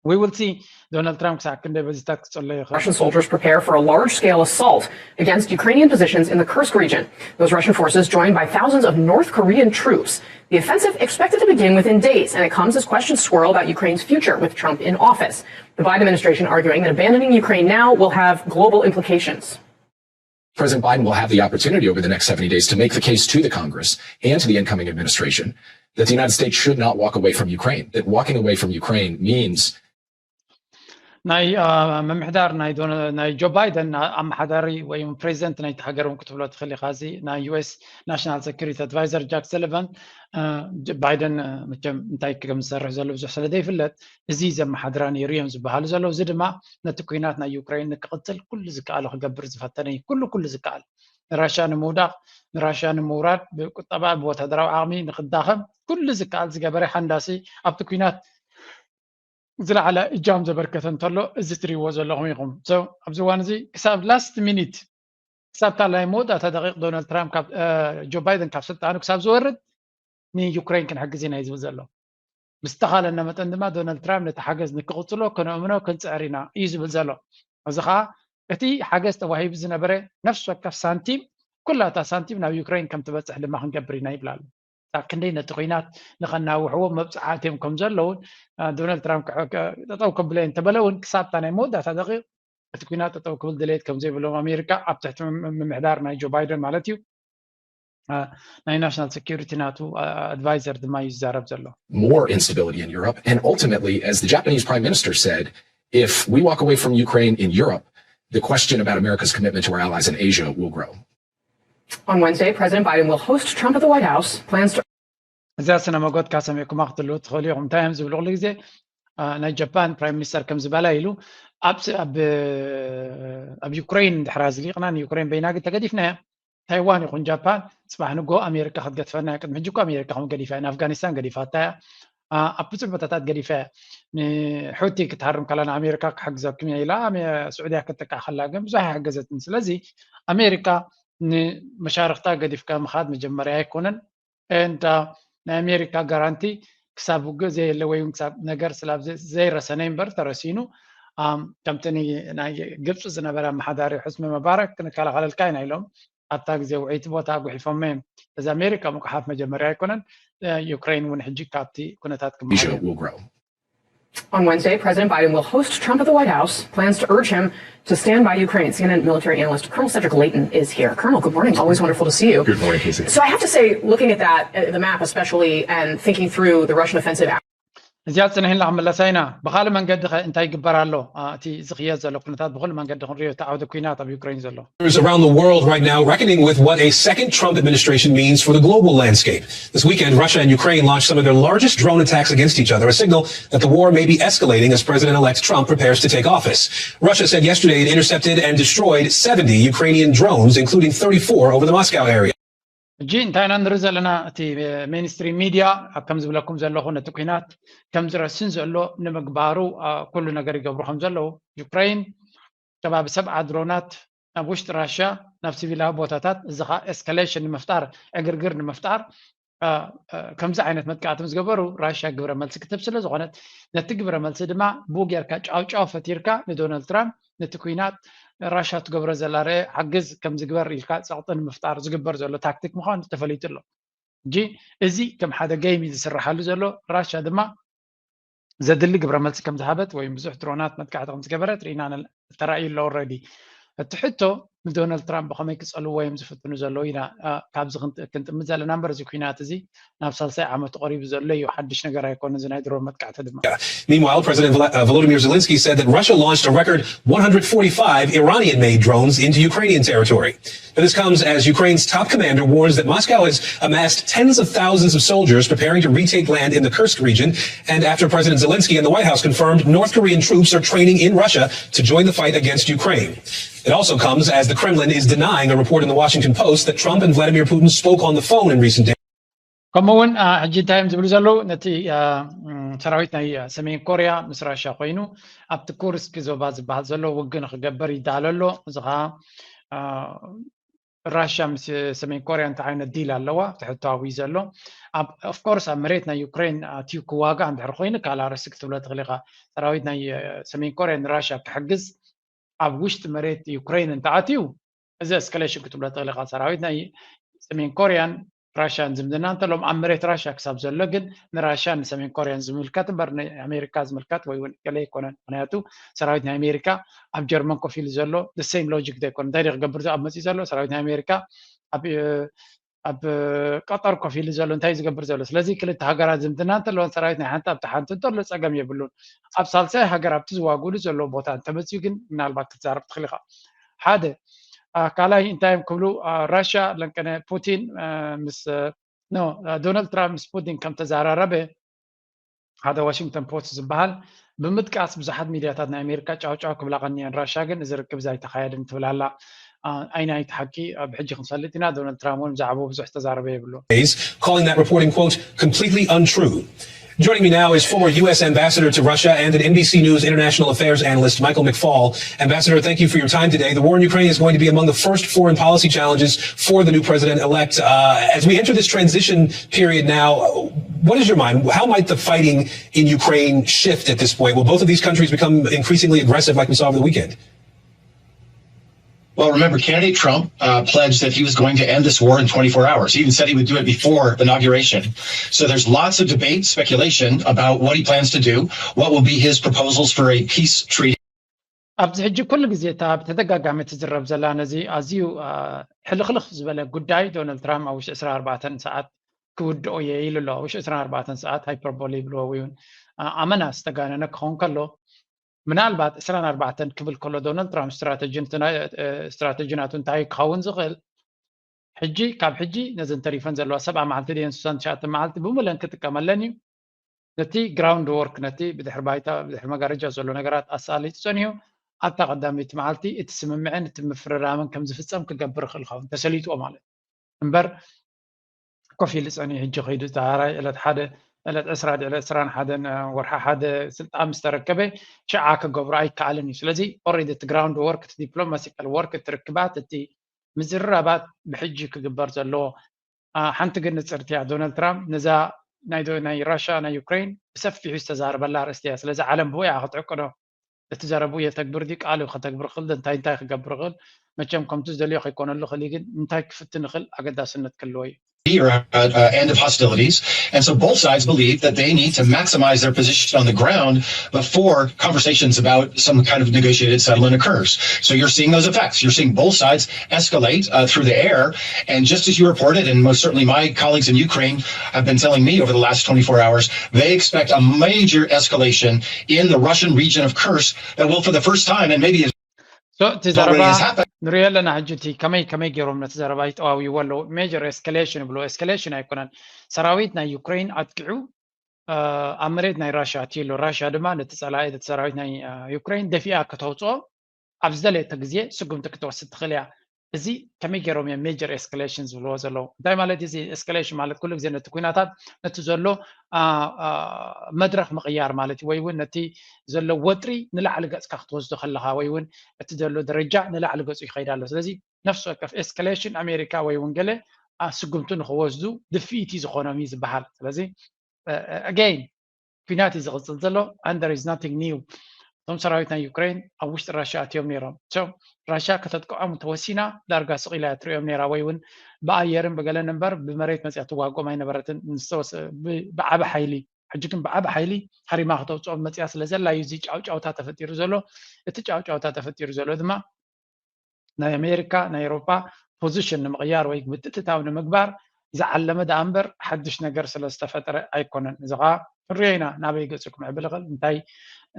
We will see Donald Trump ክሳዕ ክንደይ በዚታት ክፀሎ ይኽእል Russian soldiers prepare for a large scale assault against Ukrainian positions in the Kursk region. Those Russian forces joined by thousands of North Korean troops. The offensive expected to begin within days, and it comes as questions swirl about Ukraine's future with Trump in office. The Biden administration arguing that abandoning Ukraine now will have global implications. President Biden will have the opportunity over the next seventy days to make the case to the Congress and to the incoming administration that the United States should not walk away from Ukraine, that walking away from Ukraine means ናይ ምምሕዳር ናይ ጆ ባይደን ኣመሓዳሪ ወይ ፕሬዚደንት ናይቲ ሃገር እውን ክትብሎ ትኽእል ኢኻ። እዚ ናይ ዩ ኤስ ናሽናል ሴኩሪቲ ኣድቫይዘር ጃክ ሰሊቫን ባይደን መቸም እንታይ ከም ዝሰርሕ ዘሎ ብዙሕ ስለ ዘይፍለጥ እዚ ዘመሓድራ ነይሩ እዮም ዝበሃሉ ዘለዉ። እዚ ድማ ነቲ ኩናት ናይ ዩክሬን ንክቕፅል ኩሉ ዝከኣሉ ክገብር ዝፈተነ እዩ። ኩሉ ኩሉ ዝከኣል ንራሻ ንምውዳቕ ንራሻ ንምውራድ ብቁጠባ ብወታደራዊ ዓቕሚ ንክዳኸም ኩሉ ዝከኣል ዝገበረ ሓንዳሲ ኣብቲ ኩናት ዝለዓለ እጃም ዘበርከተ እንተሎ እዚ ትሪእዎ ዘለኹም ኢኹም። ኣብዚ እዋን እዚ ክሳብ ላስት ሚኒት ክሳብ ካልኣይ መወዳእታ ደቂቕ ዶናልድ ትራምፕ ጆ ባይደን ካብ ስልጣኑ ክሳብ ዝወርድ ንዩክሬን ክንሕግዝ ኢና እዩ ዝብል ዘሎ። ምስ ተኻለና መጠን ድማ ዶናልድ ትራምፕ ነቲ ሓገዝ ንክቕፅሎ ከነእምኖ ክንፅዕር ኢና እዩ ዝብል ዘሎ። እዚ ከዓ እቲ ሓገዝ ተዋሂቡ ዝነበረ ነፍሲ ወከፍ ሳንቲም ኩላታ ሳንቲም ናብ ዩክሬን ከም ትበፅሕ ድማ ክንገብር ኢና ይብል ኣሎ። ክሳብ ክንደይ ነቲ ኩናት ንኸናውሕዎ መብፅዓት እዮም ከም ዘለውን ዶናልድ ትራምፕ ጠጠው ከብለ እንተበለ እውን ክሳብታ ናይ መወዳእታ ደቂቕ እቲ ኩናት ጠጠው ክብል ድሌት ከም ዘይብሎም ኣሜሪካ ኣብ ትሕቲ ምምሕዳር ናይ ጆ ባይደን ማለት እዩ ናይ ናሽናል ሴኩሪቲ ናቱ ኣድቫይዘር ድማ እዩ ዝዛረብ ዘሎ። More instability in Europe. And ultimately, as the Japanese prime minister said, if we walk away from Ukraine in Europe, the question about America's commitment to our allies in Asia will grow. On Wednesday, President Biden will host Trump at the White House. Plans to እዚኣ ስነ መጎት ካሰሚዕኩማ ክትልዉ ትኽእሉ ኢኹም። እንታይ እዮም ዝብሉ ኩሉ ግዜ ናይ ጃፓን ፕራይም ሚኒስተር ከም ዝበላ ኢሉ ኣብ ዩክሬን ድሕራ ዝሊቕና ንዩክሬን በይናግ ተገዲፍናያ። ታይዋን ይኹን ጃፓን ፅባሕ ንጎ ኣሜሪካ ክትገድፈና እያ። ቅድሚ ሕጂ እኮ ኣሜሪካ ከም ገዲፋ እያ፣ ንኣፍጋኒስታን ገዲፋታ እያ፣ ኣብ ብዙሕ ቦታታት ገዲፋ እያ። ንሑቲ ክትሃርም ከላ ንኣሜሪካ ክሕግዘኩም እያ ኢላ ስዑድያ ክትጥቃዕ ከላ ግን ብዙሕ ኣይሓገዘትን። ስለዚ ኣሜሪካ ንመሻርክታ ገዲፍካ ምኻድ መጀመርያ ኣይኮነን። እንዳ ናይ ኣሜሪካ ጋራንቲ ክሳብ ውግእ ዘየለ ወይ ክሳብ ነገር ስላብ ዘይረሰነ እምበር ተረሲኑ ከምቲ ናይ ግብፂ ዝነበረ ኣመሓዳሪ ሕስኒ መባረክ ክንከላኸለልካ ኢና ኢሎም ኣብታ ግዜ ውዕይቲ ቦታ ኣጉሒፎም እዮም። እዚ ኣሜሪካ ምቁሓፍ መጀመርያ ኣይኮነን። ዩክሬን እውን ሕጂ ካብቲ ኩነታት ክመሃር will grow. On Wednesday, President Biden will host Trump at the White House. Plans to urge him to stand by Ukraine. C N N military analyst Colonel Cedric Leighton is here. Colonel, good morning. Always wonderful to see you. Good morning, Casey. So I have to say, looking at that, uh, the map especially, and thinking through the Russian offensive. እዚኣ ፅንሒልና ክምለሳ ኢና። ብካልእ መንገዲ ኸ እንታይ ይግበር ኣሎ? እቲ ዝኽየድ ዘሎ ኩነታት ብኩሉ መንገዲ ክንሪኦ እቲ ዓውደ ኩናት ኣብ ዩክሬን ዘሎ Around the world right now reckoning with what a second Trump administration means for the global landscape. This weekend, Russia and Ukraine launched some of their largest drone attacks against each other, a signal that the war may be escalating as President-elect Trump prepares to take office. Russia said yesterday it intercepted and destroyed seventy Ukrainian drones, including thirty-four over the Moscow area. ሕጂ እንታይ ኢና ንርኢ ዘለና? እቲ ሜንስትሪም ሚድያ ከም ዝብለኩም ዘለኹ ነቲ ኩናት ከም ዝረስን ዘሎ ንምግባሩ ኩሉ ነገር ይገብሩ ከም ዘለዉ ዩክሬን ከባቢ ሰብዓ ድሮናት ናብ ውሽጢ ራሽያ ናብ ሲቪላዊ ቦታታት እዚ ከዓ ኤስካሌሽን ንምፍጣር ዕግርግር ንምፍጣር ከምዚ ዓይነት መጥቃዕቲ ምስ ገበሩ ራሽያ ግብረ መልሲ ክትህብ ስለ ዝኾነት ነቲ ግብረ መልሲ ድማ ብኡ ጌርካ ጫውጫው ፈጢርካ ንዶናልድ ትራምፕ ነቲ ኩናት ራሽያ ትገብሮ ዘላ ርእ ሓግዝ ከም ዝግበር ኢልካ ፀቕጢ ንምፍጣር ዝግበር ዘሎ ታክቲክ ምዃኑ ተፈሊጡ ኣሎ። ሕጂ እዚ ከም ሓደ ገይም እዩ ዝስርሓሉ ዘሎ። ራሽያ ድማ ዘድሊ ግብረ መልሲ ከም ዝሃበት ወይም ብዙሕ ድሮናት መጥቃዕቲ ከም ዝገበረት ርኢና ተራእዩ ኣሎ። ኦረዲ እቲ ሕቶ ንዶናልድ ትራምፕ ብኸመይ ክፀልዎ እዮም ዝፍትኑ ዘለዉ ኢና ካብዚ ክንጥምት ዘለና እምበር እዚ ኩናት እዚ ናብ ሳልሳይ ዓመቱ ቀሪቡ ዘሎ እዩ። ሓድሽ ነገር ኣይኮነ እዚ ናይ ድሮን መጥቃዕቲ ድማ። Meanwhile, President Volodymyr Zelensky said that Russia launched a record one hundred forty-five Iranian-made drones into Ukrainian territory. This comes as Ukraine's top commander warns that Moscow has amassed tens of thousands of soldiers preparing to retake land in the Kursk region, and after President Zelensky and the White House confirmed North Korean troops are training in Russia to join the fight against Ukraine. It also comes as the Kremlin is denying a report in the Washington Post that Trump and Vladimir Putin spoke on the phone in recent days. ከምኡ እውን ሕጂ እንታይ እዮም ዝብሉ ዘለዉ? ነቲ ሰራዊት ናይ ሰሜን ኮርያ ምስ ራሽያ ኮይኑ ኣብቲ ኩርስክ ዞባ ዝበሃል ዘሎ ውግእ ንክገብር ይዳሎ ኣሎ። እዚ ከዓ ራሽያ ምስ ሰሜን ኮርያ እንታይ ዓይነት ዲል ኣለዋ? ትሕቶ ኣብዩ ዘሎ። ኦፍኮርስ ኣብ መሬት ናይ ዩክሬን ኣትዩ ክዋጋእ እንድሕር ኮይኑ ካልእ ኣርእስቲ ክትብሎ ትኽእል ኢኻ። ሰራዊት ናይ ሰሜን ኮርያ ንራሽያ ክሕግዝ ኣብ ውሽጢ መሬት ዩክሬን እንተኣትዩ እዚ ኤስካሌሽን ክትብሎ ትኽእል ኢኻ። ሰራዊት ናይ ሰሜን ኮርያን ራሽያን ዝምድና እንተሎም ኣብ መሬት ራሽያ ክሳብ ዘሎ ግን ንራሽያን ንሰሜን ኮርያን ዝምልከት እምበር ንኣሜሪካ ዝምልከት ወይ እውን ገለ ኣይኮነን። ምክንያቱ ሰራዊት ናይ ኣሜሪካ ኣብ ጀርመን ኮፍ ኢሉ ዘሎ ሴም ሎጂክ ዘይኮነ እንታይ ክገብር ኣብ መፅኡ ዘሎ ሰራዊት ናይ ኣሜሪካ ኣብ ኣብ ቀጠር ኮፍ ኢሉ ዘሎ እንታይ ዝገብር ዘሎ? ስለዚ ክልተ ሃገራት ዝምድና እንተለዎን ሰራዊት ናይ ሓንቲ ኣብቲ ሓንቲ እንተሎ ጸገም የብሉን። ኣብ ሳልሳይ ሃገር ኣብቲ ዝዋግኡሉ ዘለዎ ቦታ እንተመፅኡ ግን ምናልባት ክትዛረብ ትኽእል ኢኻ። ሓደ ካልኣይ እንታይ እዮም ክብሉ ራሽያ ለንቀነ ፑቲን ምስ ዶናልድ ትራምፕ ምስ ፑቲን ከም ተዘራረበ ሓደ ዋሽንግተን ፖስት ዝበሃል ብምጥቃስ ብዙሓት ሚድያታት ናይ ኣሜሪካ ጫውጫው ክብላ ቀኒየን። ራሽያ ግን እዚ ርክብ ኣይተኻየድን ትብል ኣላ። ኣይናይ እቲ ሓቂ ብሕጂ ክንፈልጥ ኢና። ዶናልድ ትራምፕ እውን ብዛዕባኡ ብዙሕ ዝተዛረበ የብሉ። Calling that reporting, quote, completely untrue. Joining me now is former U S ambassador to Russia and an N B C News international affairs analyst, Michael McFaul. Ambassador, thank you for your time today. The war in Ukraine is going to be among the first foreign policy challenges for the new president-elect. Uh, as we enter this transition period now, what is your mind? How might the fighting in Ukraine shift at this point? Will both of these countries become increasingly aggressive like we saw over the weekend? Well, remember, candidate Trump uh, pledged that he was going to end this war in twenty-four hours. He even said he would do it before the inauguration. So there's lots of debate, speculation about what he plans to do, what will be his proposals for a peace treaty. ኣብዚ ሕጂ ኩሉ ግዜ እታ ብተደጋጋሚ ትዝረብ ዘላ ነዚ ኣዝዩ ሕልኽልኽ ዝበለ ጉዳይ ዶናልድ ትራምፕ ኣብ ውሽጢ ዕስራን ኣርባዕተን ሰዓት ክውድኦ እየ ኢሉ ኣሎ። ኣብ ውሽጢ ዕስራን ኣርባዕተን ሰዓት ሃይፐርቦሊ ይብልዎ እውን ኣመና ዝተጋነነ ክኸውን ከሎ ምናልባት ዕስራን ኣርባዕተን ክብል ከሎ ዶናልድ ትራምፕ ስትራተጂ ናቱ እንታይ ክኸውን ዝኽእል ሕጂ ካብ ሕጂ ነዘን ተሪፈን ዘለዋ ሰብዓ መዓልቲ ድየን ስሳን ትሽዓተ መዓልቲ ብሙለን ክጥቀመለን እዩ። ነቲ ግራውንድ ወርክ ነቲ ብድሕሪ ባይታ ብድሕሪ መጋረጃ ዘሎ ነገራት ኣሳሊጡ ጸኒሑ ኣብታ ቀዳመይቲ መዓልቲ እቲ ስምምዕን እቲ ምፍርራምን ከም ዝፍጸም ክገብር ይኽእል ኸውን ተሰሊጥዎ ማለት እምበር ኮፍ ኢሉ ጸኒሑ ሕጂ ከይዱ ዛሃራይ ዕለት ሓደ ዕለት ዕስራ ዕለት ዕስራን ሓደን ወርሓ ሓደ ስልጣን ምስ ተረከበ ሽዓ ክገብሮ ኣይከኣልን እዩ። ስለዚ ኦሬዲ እቲ ግራውንድ ወርክ እቲ ዲፕሎማሲካል ወርክ እቲ ርክባት እቲ ምዝርራባት ብሕጂ ክግበር ዘለዎ ሓንቲ ግን ንጽርቲ እያ። ዶናልድ ትራምፕ ነዛ ናይ ራሽያ ናይ ዩክሬን ብሰፊሑ ዝተዛረበላ ኣርእስቲ እያ። ስለዚ ዓለም ብኡ እያ ክትዕቅኖ እቲ ዘረቡ የተግብር ድዩ ቃሉ ከተግብር ክእል እንታይ እንታይ ክገብር ክእል መቸም ከምቲ ዝደልዮ ከይኮነሉ ክእል ግን እንታይ ክፍትን ክእል ኣገዳስነት ክልዎ እዩ። or uh, uh, end of hostilities. And so both sides believe that they need to maximize their position on the ground before conversations about some kind of negotiated settlement occurs. So you're seeing those effects. You're seeing both sides escalate uh, through the air. And just as you reported, and most certainly my colleagues in Ukraine have been telling me over the last twenty-four hours, they expect a major escalation in the Russian region of Kursk that will, for the first time, and maybe So እቲ ዘረባ ንሪኦ ኣለና ሕጂ እቲ ከመይ ከመይ ገይሮም ነቲ ዘረባ ይጠዋውይዎ ኣለዉ። ሜጀር ኤስካሌሽን ይብሎ። ኤስካሌሽን ኣይኮነን። ሰራዊት ናይ ዩክሬን ኣጥቂዑ ኣብ መሬት ናይ ራሽያ ኣትዩ ኣሎ። ራሽያ ድማ ነቲ ጸላኢ ነቲ ሰራዊት ናይ ዩክሬን ደፊኣ ከተውፅኦ ኣብ ዝደለየቶ ግዜ ስጉምቲ ክትወስድ ትኽእል እያ። እዚ ከመይ ገይሮም እዮም ሜጀር ኤስካሌሽን ዝብልዎ ዘለዉ እንታይ ማለት እዚ ኤስካሌሽን ማለት ኩሉ ግዜ ነቲ ኩናታት ነቲ ዘሎ መድረክ ምቕያር ማለት እዩ ወይ እውን ነቲ ዘሎ ወጥሪ ንላዕሊ ገፅካ ክትወስዶ ከለካ ወይ እውን እቲ ዘሎ ደረጃ ንላዕሊ ገፁ ይኸይድ ኣሎ ስለዚ ነፍሲ ወከፍ ኤስካሌሽን ኣሜሪካ ወይ እውን ገለ ስጉምቲ ንክወስዱ ድፍኢቲ ዝኾኖም እዩ ዝበሃል ስለዚ ኣገይን ኩናት እዩ ዝቕፅል ዘሎ and there is nothing new እቶም ሰራዊት ናይ ዩክሬን ኣብ ውሽጢ ራሽያ ኣትዮም ነይሮም so ራሽያ ከተጥቅዖም ተወሲና ዳርጋ ስቕ ኢላ እያ ትሪኦም ነይራ ወይ እውን ብኣየርን ብገለን እምበር ብመሬት መፅያ ትዋግኦም ኣይነበረትን ብዓቢ ሓይሊ ሕጂ ግን ብዓቢ ሓይሊ ሃሪማ ክተውፅኦም መፅያ ስለ ዘላ እዩ እዚ ጫውጫውታ ተፈጢሩ ዘሎ እቲ ጫውጫውታ ተፈጢሩ ዘሎ ድማ ናይ ኣሜሪካ ናይ ኤሮፓ ፖዚሽን ንምቕያር ወይ ምትእትታው ንምግባር ዝዓለመ ደኣ እምበር ሓድሽ ነገር ስለ ዝተፈጠረ ኣይኮነን እዚ ከዓ ንሪኦ ኢና ናበይ ገፁ ክምዕብል ይኽእል እንታይ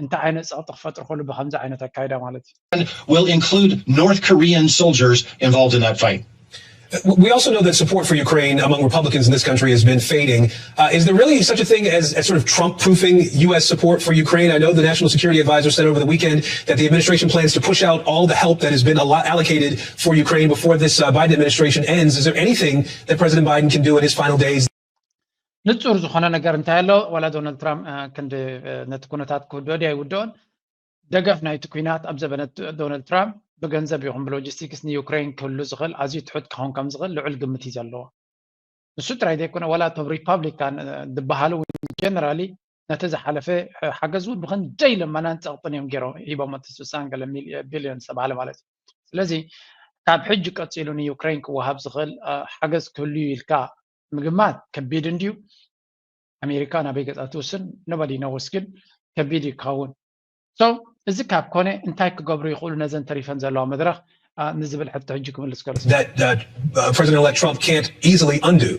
እንታይ ዓይነት ፀቕጢ ክፈጥር ከሉ ብከምዚ ዓይነት ኣካይዳ ማለት እዩ will include North Korean soldiers involved in that fight. We also know that support for Ukraine among Republicans in this country has been fading. Uh, is there really such a thing as, as sort of Trump proofing U S support for Ukraine? I know the National Security Advisor said over the weekend that the administration plans to push out all the help that has been allocated for Ukraine before this uh, Biden administration ends. Is there anything that President Biden can do in his final days? ንጹር ዝኾነ ነገር እንታይ ኣሎ ዋላ ዶናልድ ትራምፕ ክንዲ ነቲ ኩነታት ክውድኦ ድያ ይውድኦን ደገፍ ናይቲ ኩናት ኣብ ዘበነ ዶናልድ ትራምፕ ብገንዘብ ይኹን ብሎጂስቲክስ ንዩክሬን ክህሉ ዝኽእል ኣዝዩ ትሑት ክኸውን ከም ዝኽእል ልዑል ግምት እዩ ዘለዎ። ንሱ ጥራይ ዘይኮነ ዋላ እቶም ሪፓብሊካን ዝበሃሉ እውን ጀነራሊ ነቲ ዝሓለፈ ሓገዝ እውን ብክንደይ ለመናን ፀቕጥን እዮም ገይሮም ሂቦም እቲ ስሳን ገለ ቢልዮን ዝተባሃለ ማለት እዩ። ስለዚ ካብ ሕጂ ቀፂሉ ንዩክሬን ክወሃብ ዝኽእል ሓገዝ ክህሉ እዩ ኢልካ ምግማት ከቢድ እንድዩ። ኣሜሪካ ናበይ ገፃ ትውስን nobody knows ግን ከቢድ እዩ ክኸውን so እዚ ካብ ኮነ እንታይ ክገብሩ ይኽእሉ ነዘን ተሪፈን ዘለዋ መድረኽ ንዝብል ሕቶ ሕጂ ክምልስ ከሎ that uh, uh, President-elect Trump can't easily undo?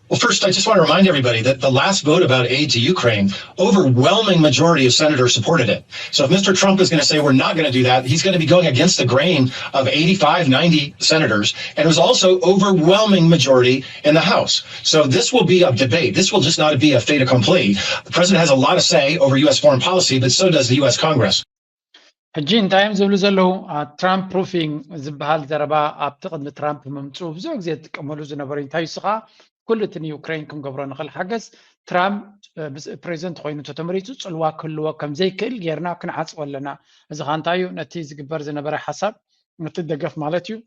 Well, first, I just want to remind everybody that the last vote about aid to Ukraine, overwhelming majority of senators supported it. So if Mister Trump is going to say we're not going to do that, he's going to be going against the grain of eighty-five, ninety senators. And it was also overwhelming majority in the House. So this will be a debate. This will just not be a fait accompli. The president has a lot to say over U S foreign policy, but so does the U S Congress. ሕጂ እንታይ እዮም ዝብሉ ዘለዉ? ትራምፕ ፕሩፊንግ ዝበሃል ዘረባ ኣብቲ ቅድሚ ትራምፕ ምምፅኡ ብዙሕ ግዜ ዝጥቀመሉ ዝነበሩ እዩ። እንታይ እሱ ከዓ ኩሉ እቲ ንዩክሬን ክንገብሮ ንኽእል ሓገዝ ትራምፕ ፕሬዚደንት ኮይኑ እንተተመሪፁ ፅልዋ ክህልዎ ከም ዘይክእል ጌርና ክንዓፅዎ ኣለና። እዚ ከዓ እንታይ እዩ? ነቲ ዝግበር ዝነበረ ሓሳብ ነቲ ደገፍ ማለት እዩ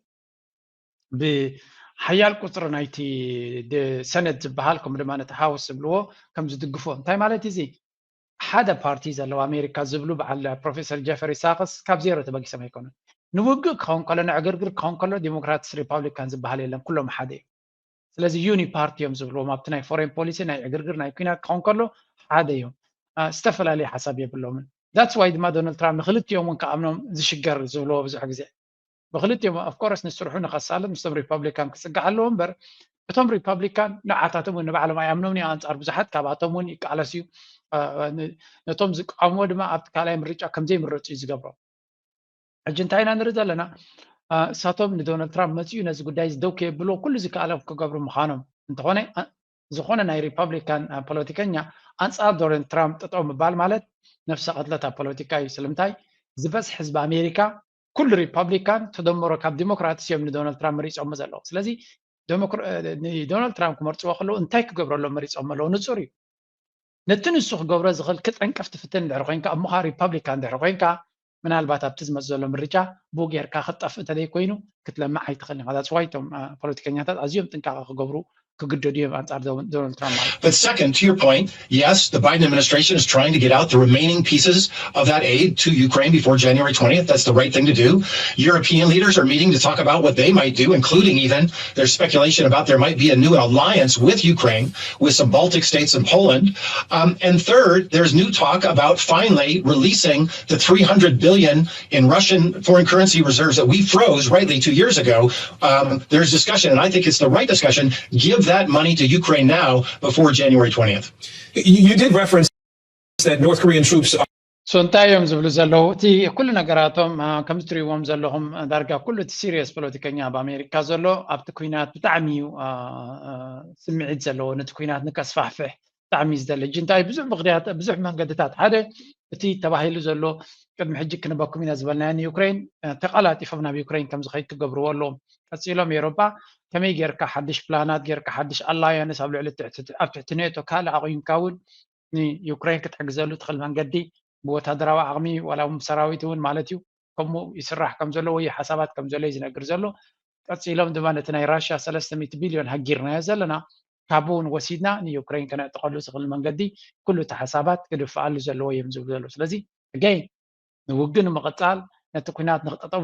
ብሓያል ቁፅሪ ናይቲ ሰነት ዝበሃል ከምኡ ድማ ነቲ ሃውስ ዝብልዎ ከም ዝድግፎ እንታይ ማለት እዚ ሓደ ፓርቲ ዘለዋ ኣሜሪካ ዝብሉ በዓል ፕሮፌሰር ጀፈሪ ሳክስ ካብ ዜሮ ተበጊሶም ኣይኮኑን። ንውግእ ክኸውን ከሎ ንዕግርግር ክኸውን ከሎ ዲሞክራትስ ሪፓብሊካን ዝበሃል የለን፣ ኩሎም ሓደ እዮም። ስለዚ ዩኒ ፓርቲ እዮም ዝብልዎም ኣብቲ ናይ ፎሬን ፖሊሲ ናይ ዕግርግር ናይ ኩናት ክኸውን ከሎ ሓደ እዮም። ዝተፈላለዩ ሓሳብ የብሎምን። ዳትስ ዋይ ድማ ዶናልድ ትራምፕ ንክልቲኦም እውን ክኣምኖም ዝሽገር ዝብልዎ ብዙሕ ግዜ ብክልቲኦም ኦፍኮርስ ንስርሑ ንከሳልጥ ምስቶም ሪፐብሊካን ክፅጋዕ ኣለዎ እምበር እቶም ሪፐብሊካን ንዓታቶም እውን ንባዕሎም ኣይኣምኖምን እዩ። ኣንፃር ብዙሓት ካብኣቶም እውን ይቃለስ እዩ። ነቶም ዝቃወምዎ ድማ ኣብቲ ካልኣይ ምርጫ ከምዘይምረፁ እዩ ዝገብሮም። ሕጂ እንታይ ኢና ንርኢ ዘለና? እሳቶም ንዶናልድ ትራምፕ መፅኡ ነዚ ጉዳይ እዚ ደው ከየብልዎ ኩሉ ዝከኣሎም ክገብሩ ምዃኖም እንተኾነ ዝኾነ ናይ ሪፐብሊካን ፖለቲከኛ ኣንፃር ዶናልድ ትራምፕ ጠጠው ምባል ማለት ነፍሰ ቅትለት ኣብ ፖለቲካ እዩ። ስለምንታይ ዝበዝሕ ህዝቢ ኣሜሪካ ኩሉ ሪፐብሊካን ተደምሮ ካብ ዲሞክራትስ እዮም ንዶናልድ ትራምፕ መሪፆሞ ዘለዉ። ስለዚ ንዶናልድ ትራምፕ ክመርፅዎ ከለዉ እንታይ ክገብረሎም መሪፆም ኣለዉ ንፁር እዩ። ነቲ ንሱ ክገብሮ ዝኽእል ክጠንቅፍ ትፍትን ድሕሪ ኮይንካ እሞ ከዓ ሪፐብሊካን ድሕሪ ኮይንካ ምናልባት ኣብቲ ዝመፅ ዘሎ ምርጫ ብኡ ጌርካ ክትጠፍእ እንተዘይኮይኑ ክትለምዕ ኣይትኽእልን ኢኻ። ዳትስ ዋይ እቶም ፖለቲከኛታት ኣዝዮም ጥንቃቐ ክገብሩ ክግደዱ እዮም ኣንጻር ዶናልድ ትራምፕ ማለት እዩ። But second, to your point, yes, the Biden administration is trying to get out the remaining pieces of that aid to Ukraine before January twentieth. That's the right thing to do. European leaders are meeting to talk about what they might do, including even there's speculation about there might be a new alliance with Ukraine, with some Baltic states and Poland. Um, and third, there's new talk about finally releasing the three hundred billion in Russian foreign currency reserves that we froze rightly two years ago. Um, there's discussion, and I think it's the right discussion. Give that money to Ukraine now before January twentieth. You, you did reference that North Korean troops are ሶ እንታይ እዮም ዝብሉ ዘለዉ? እቲ ኩሉ ነገራቶም ከምዚ ትሪእዎም ዘለኹም ዳርጋ ኩሉ እቲ ሲሪየስ ፖለቲከኛ ኣብ ኣሜሪካ ዘሎ ኣብቲ ኩናት ብጣዕሚ እዩ ስምዒት ዘለዎ፣ ነቲ ኩናት ንከስፋሕፍሕ ብጣዕሚ ዝደሊ ሕጂ እንታይ ብዙሕ ምክንያት ብዙሕ መንገድታት ሓደ እቲ ተባሂሉ ዘሎ ቅድሚ ሕጂ ክንበኩም ኢና ዝበልናዮ ንዩክሬን ተቀላጢፎም ናብ ዩክሬን ከም ዝኸይድ ክገብርዎ ኣለዎም። ቀፂሎም ኤሮፓ ከመይ ጌርካ ሓድሽ ፕላናት ጌርካ ሓድሽ ኣላያንስ ኣብ ልዕሊ ኣብ ትሕቲ ኔቶ ካልእ ኣቑይምካ እውን ንዩክሬን ክትሕግዘሉ ትኽእል መንገዲ ብወታደራዊ ዓቕሚ ዋላ እውን ብሰራዊት እውን ማለት እዩ ከምኡ ይስራሕ ከም ዘሎ ወይ ሓሳባት ከም ዘሎ እዩ ዝነግር ዘሎ። ቀፂሎም ድማ ነቲ ናይ ራሽያ ሰለስተ ሚእቲ ቢልዮን ሃጊርናዮ ዘለና ካብኡ እውን ወሲድና ንዩክሬን ከነዕጥቐሉ ዝኽእል መንገዲ ኩሉ እቲ ሓሳባት ክድፍኣሉ ዘለዎ እዮም ዝብሉ ዘለዉ። ስለዚ ኣገይን ንውግእ ንምቕፃል ነቲ ኩናት ንክጠጠው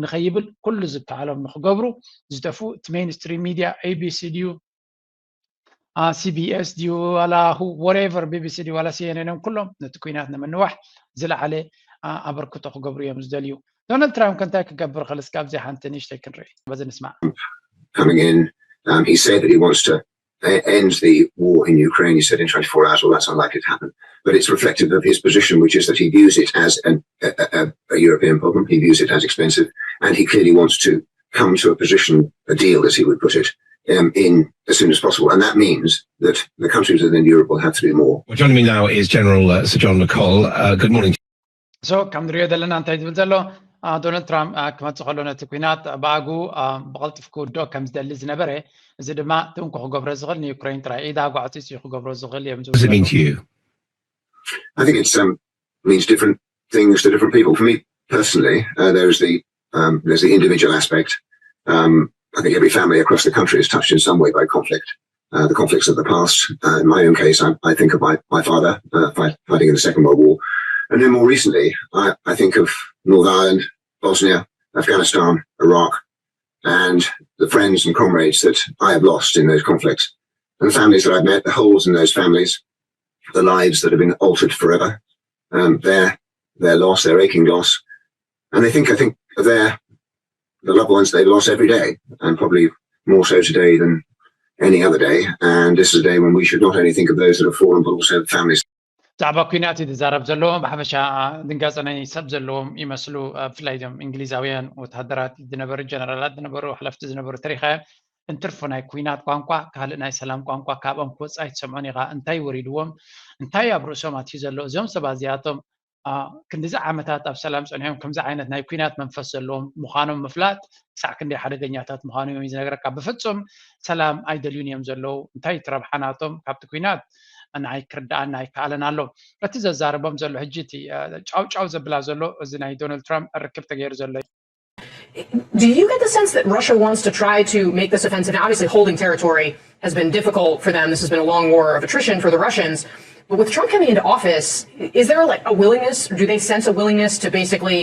ንኸይብል ኩሉ ዝከኣሎም ንክገብሩ ዝደፉ እቲ ሜይንስትሪም ሚድያ ኤቢሲ ድዩ ሲቢኤስ ድዩ ዋላ whatever ቢቢሲ ድዩ ዋላ ሲኤንኤን እዮም ኩሎም ነቲ ኩናት ንምንዋሕ ዝለዓለ ኣበርክቶ ክገብሩ እዮም ዝደልዩ። ዶናልድ ትራምፕ ከ እንታይ ክገብር ይኽእል? እስኪ ኣብዚ ሓንቲ ንእሽተይ ክንርኢ በዚ ንስማዕ። Coming in, um, he said that he wants to e- end the war in Ukraine. He said in twenty-four hours, well, that's unlikely to happen. But it's reflective of his position, which is that he views it as an, a, a, a European problem. He views it as expensive, and he clearly wants to come to a position, a deal, as he would put it, um, in as soon as possible. And that means that the countries within Europe will have to do more. Well, joining me now is General uh, Sir John McColl. Uh, good morning. ሶ ከም ንሪኦ ዘለና እንታይ ዝብል ዘሎ ዶናልድ ትራምፕ ክመፅእ ከሎ ነቲ ኩናት ብኣግኡ ብቐልጥፍ ክውድኦ ከም ዝደሊ ዝነበረ እዚ ድማ ትንኮ ክገብሮ ዝኽእል ንዩክሬን ጥራይ ኢዳ ጓዕፂፅ እዩ ክገብሮ ዝኽእል እዮም ዝብሉ What does it mean ዘለዉ። to you? I think it's um, means different things to different people. For me personally, uh, there's the um, there's the individual aspect. Um, I think every family across the country is touched in some way by conflict. Uh, the conflicts of the past. Uh, in my own case, I, I think of my, my father uh, fight, fighting in the Second World War. And then more recently, I, I think of Northern Ireland, Bosnia, Afghanistan, Iraq, and the friends and comrades that I have lost in those conflicts. And the families that I've met, the holes in those families, the lives that have been altered forever, um, their, their loss, their aching loss, And they think, I think of their the loved ones they lost every day, and probably more so today than any other day. And this is a day when we should not only think of those that have fallen, but also the families. ብዛዕባ ኩናት እዩ ዝዛረብ ዘሎ። ብሓፈሻ ድንጋፀ ናይ ሰብ ዘለዎም ይመስሉ። ብፍላይ እዞም እንግሊዛውያን ወታደራት ዝነበሩ፣ ጀነራላት ዝነበሩ፣ ሓለፍቲ ዝነበሩ ተሪኸ እንትርፉ ናይ ኩናት ቋንቋ፣ ካልእ ናይ ሰላም ቋንቋ ካብኦም ክወፅእ ኣይትሰምዖን ኢኻ። እንታይ ወሪድዎም፣ እንታይ ኣብ ርእሶም ኣትዩ ዘሎ እዞም ሰባት እዚኣቶም? ክንዲዚ ዓመታት ኣብ ሰላም ፀኒሖም ከምዚ ዓይነት ናይ ኩናት መንፈስ ዘለዎም ምዃኖም ምፍላጥ ክሳዕ ክንደይ ሓደገኛታት ምዃኑ እዮም ዝነግረካ። ብፍፁም ሰላም ኣይደልዩን እዮም ዘለዉ። እንታይ እቲ ረብሓ ናቶም ካብቲ ኩናት? ንዓይ ክርድኣኒ ኣይከኣለን ኣሎ። እቲ ዘዛርቦም ዘሎ ሕጂ እቲ ጫው ጫው ዘብላ ዘሎ እዚ ናይ ዶናልድ ትራምፕ ርክብ ተገይሩ ዘሎ እዩ። Do you get the sense that Russia wants to try to make this offensive? Now, obviously, holding territory has been difficult for them. This has been a long war of attrition for the Russians. But with Trump coming into office, is there like a willingness? Do they sense a willingness to basically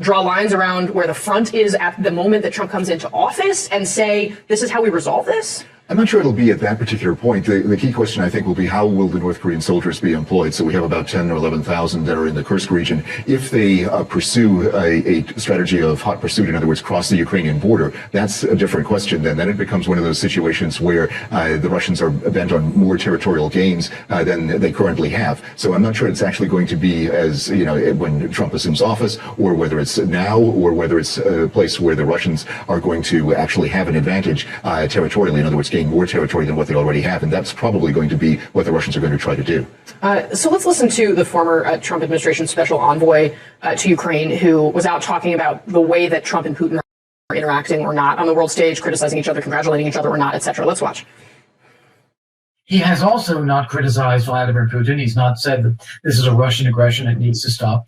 draw lines around where the front is at the moment that Trump comes into office and say, "This is how we resolve this"? I'm not sure it'll be at that particular point. The, the key question, I think, will be how will the North Korean soldiers be employed? So we have about ten or eleven thousand that are in the Kursk region. If they uh, pursue a, a, strategy of hot pursuit, in other words, cross the Ukrainian border, that's a different question. Then, then it becomes one of those situations where uh, the Russians are bent on more territorial gains uh, than they currently have. So I'm not sure it's actually going to be as, you know, when Trump assumes office, or whether it's now, or whether it's a place where the Russians are going to actually have an advantage uh, territorially, in other words, gain more territory than what they already have. And that's probably going to be what the Russians are going to try to do. Uh, so let's listen to the former uh, Trump administration special envoy uh, to Ukraine, who was out talking about the way that Trump and Putin are interacting or not on the world stage, criticizing each other, congratulating each other or not, et cetera. Let's watch. He has also not criticized Vladimir Putin. He's not said that this is a Russian aggression, it needs to stop.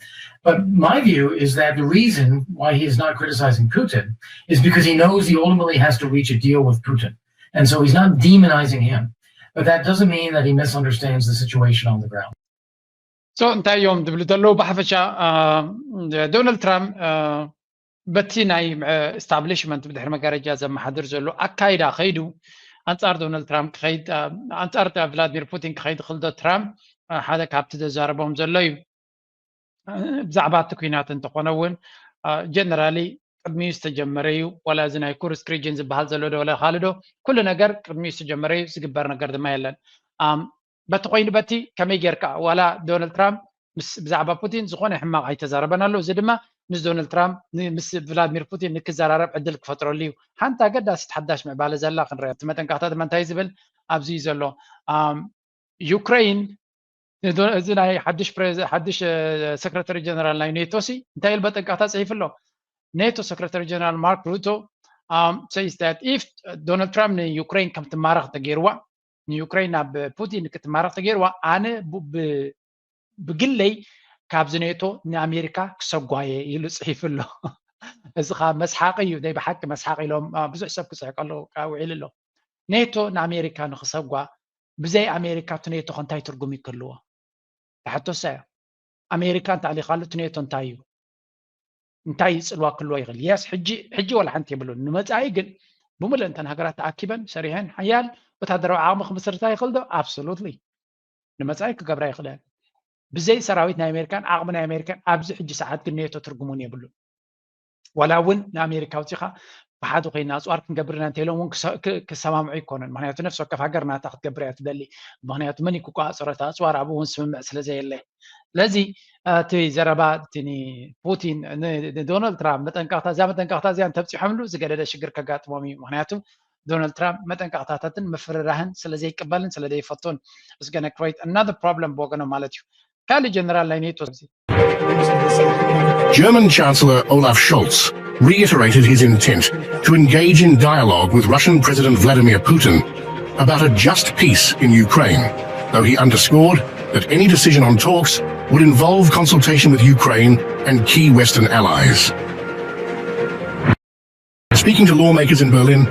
But my view is that the reason why he is not criticizing Putin is because he knows he ultimately has to reach a deal with Putin. And so he's not demonizing him. But that doesn't mean that he misunderstands the situation on the ground. So እንታይ እዮም ዝብሉ ዘለዉ? ብሓፈሻ ዶናልድ ትራምፕ በቲ ናይ ስታብሊሽመንት ብድሕሪ መጋረጃ ዘመሓድር ዘሎ ኣካይዳ ከይዱ ኣንፃር ዶናልድ ትራምፕ ክኸይድ፣ ኣንፃር ቭላድሚር ፑቲን ክኸይድ ክልዶ ትራምፕ ሓደ ካብቲ ዘዛረቦም ዘሎ እዩ። ብዛዕባ እቲ ኩናት እንተኾነ እውን ጀነራሊ ቅድሚኡ ዝተጀመረ እዩ። ዋላ እዚ ናይ ኩርስክ ሪጅን ዝበሃል ዘሎ ዶ ወላ ካልእ ዶ፣ ኩሉ ነገር ቅድሚኡ ዝተጀመረ እዩ። ዝግበር ነገር ድማ የለን። በቲ ኮይኑ በቲ ከመይ ጌርካ ዋላ ዶናልድ ትራምፕ ምስ ብዛዕባ ፑቲን ዝኾነ ሕማቕ ኣይተዛረበን ኣሎ። እዚ ድማ ምስ ዶናልድ ትራምፕ ምስ ቭላድሚር ፑቲን ንክዘራረብ ዕድል ክፈጥረሉ እዩ። ሓንቲ ኣገዳሲት ሓዳሽ ምዕባለ ዘላ ክንሪኦ። እቲ መጠንቀቕታ ድማ እንታይ ዝብል ኣብዚ እዩ ዘሎ። ዩክሬን እዚ ናይ ሓድሽ ሓድሽ ሰክረታሪ ጀነራል ናይ ኔቶ ሲ እንታይ ኢሉ መጠንቀቕታ ፅሒፉ ኣሎ? ኔቶ ሰክረታሪ ጀነራል ማርክ ሩቶ says that if ዶናልድ ትራምፕ ንዩክሬን ከም ትማረኽ ተገይርዋ ንዩክሬን ናብ ፑቲን ክትማረኽ ተገይርዋ ኣነ ብግለይ ካብዚ ኔቶ ንኣሜሪካ ክሰጓየ ኢሉ ፅሒፉ ኣሎ። እዚ ከዓ መስሓቂ እዩ። ናይ ብሓቂ መስሓቂ ኢሎም ብዙሕ ሰብ ክስሕቀሉ ውዒሉ ኣሎ። ኔቶ ንኣሜሪካ ንክሰጓ ብዘይ ኣሜሪካ እቲ ኔቶ ከ እንታይ ትርጉም ይክልዎ? ተሓቶሳ እያ። ኣሜሪካ እንተዕሊኻሉ እቲ ኔቶ እንታይ እዩ? እንታይ ይፅልዋ ክልዎ ይኽእል? የስ ሕጂ ሕጂ ዋላ ሓንቲ የብሉን። ንመፃኢ ግን ብምሉእ እንተን ሃገራት ተኣኪበን ሰሪሐን ሓያል ወታደራዊ ዓቕሚ ክምስርታ ይኽእል ዶ? ኣብሶሉትሊ ንመፃኢ ክገብራ ይኽእለን። ብዘይ ሰራዊት ናይ ኣሜሪካን ዓቕሚ ናይ ኣሜሪካን ኣብዚ ሕጂ ሰዓት ግን ኔቶ ትርጉሙን የብሉን። ዋላ እውን ንኣሜሪካ ኣውፂኻ ብሓደ ኮይና ኣፅዋር ክንገብር ኢና እንተኢሎም እውን ክሰማምዑ ኣይኮኑን። ምክንያቱ ነፍሲ ወከፍ ሃገር ናታ ክትገብር እያ ትደሊ። ምክንያቱ መን ይክቋፀሮ እቲ ኣፅዋር ኣብኡ እውን ስምምዕ ስለዘየለ። ስለዚ እቲ ዘረባ እቲ ንፑቲን ንዶናልድ ትራምፕ መጠንቀቕታ እዛ መጠንቀቕታ እዚኣ እንተብፂሖምሉ ዝገደደ ሽግር ከጋጥሞም እዩ። ምክንያቱ ዶናልድ ትራምፕ መጠንቀቕታታትን ምፍርራህን ስለዘይቅበልን ስለዘይፈቱን is gonna create another problem ብወገኖም ማለት እዩ። ካልእ ጀነራል ናይ ኔቶ German Chancellor Olaf Scholz reiterated his intent to engage in dialogue with Russian President Vladimir Putin about a just peace in Ukraine, though he underscored that any decision on talks would involve consultation with Ukraine and key Western allies. Speaking to lawmakers in Berlin,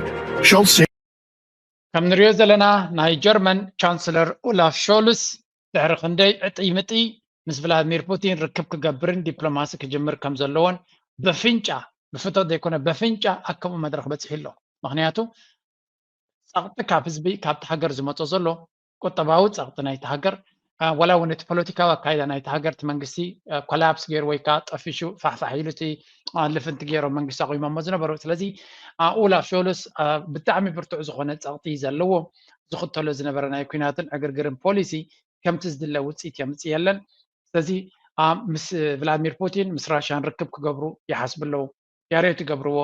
Scholz said ከም ንሪኦ ዘለና ናይ ጀርመን ቻንስለር ኡላፍ ሾልስ ድሕሪ ክንደይ ዕጥይ ምጥይ ምስ ቭላድሚር ፑቲን ርክብ ክገብርን ዲፕሎማሲ ክጅምር ከም ዘለዎን በፍንጫ ብፍቶት ዘይኮነ በፍንጫ ኣብ ከምኡ መድረኽ በፂሑ ኣሎ። ምክንያቱ ፀቕጢ ካብ ህዝቢ ካብቲ ሃገር ዝመፆ ዘሎ ቁጠባዊ ፀቕጢ ናይቲ ሃገር ወላ እውን እቲ ፖለቲካዊ ኣካይዳ ናይቲ ሃገር እቲ መንግስቲ ኮላፕስ ገይሩ ወይ ከዓ ጠፊሹ ፋሕፋሕ ኢሉ እቲ ልፍንቲ ገይሮም መንግስቲ ኣቑሞሞ ዝነበሩ። ስለዚ ኡላፍ ሾልስ ብጣዕሚ ብርቱዕ ዝኾነ ፀቕጢ ዘለዎ ዝኽተሎ ዝነበረ ናይ ኩናትን ዕግርግርን ፖሊሲ ከምቲ ዝድለ ውፅኢት የምፅእ የለን። ስለዚ ምስ ቭላድሚር ፑቲን ምስ ራሽያን ርክብ ክገብሩ ይሓስቡ ኣለዉ። ያሬት ይገብርዎ።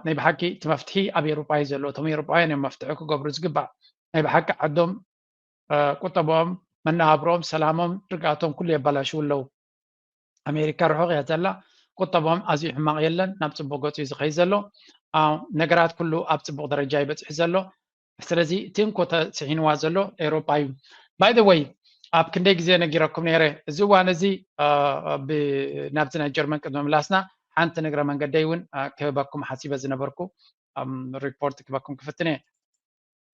ናይ ብሓቂ እቲ መፍትሒ ኣብ ኤውሮጳ እዩ ዘሎ። እቶም ኤውሮጳውያን እዮም መፍትሒ ክገብሩ ዝግባእ። ናይ ብሓቂ ዓዶም፣ ቁጠቦም፣ መነባብሮም፣ ሰላሞም፣ ርግኣቶም ኩሉ የባላሽው ኣለዉ። ኣሜሪካ ርሑቕ እያ ዘላ። ቁጠቦም ኣዝዩ ሕማቕ የለን፣ ናብ ጽቡቕ ገጹ እዩ ዝኸይድ ዘሎ። ነገራት ኩሉ ኣብ ጽቡቕ ደረጃ ይበጽሕ ዘሎ። ስለዚ እቲ እንኮ ተስሒንዋ ዘሎ ኤውሮጳ እዩ። ባይ ዘ ወይ ኣብ ክንደይ ግዜ ነጊረኩም ነይረ፣ እዚ እዋን እዚ ናብዚ ናይ ጀርመን ቅድሚ ምላስና ሓንቲ ንግረ መንገደይ እውን ክህበኩም ሓሲበ ዝነበርኩ ሪፖርት ክህበኩም ክፍትን እየ።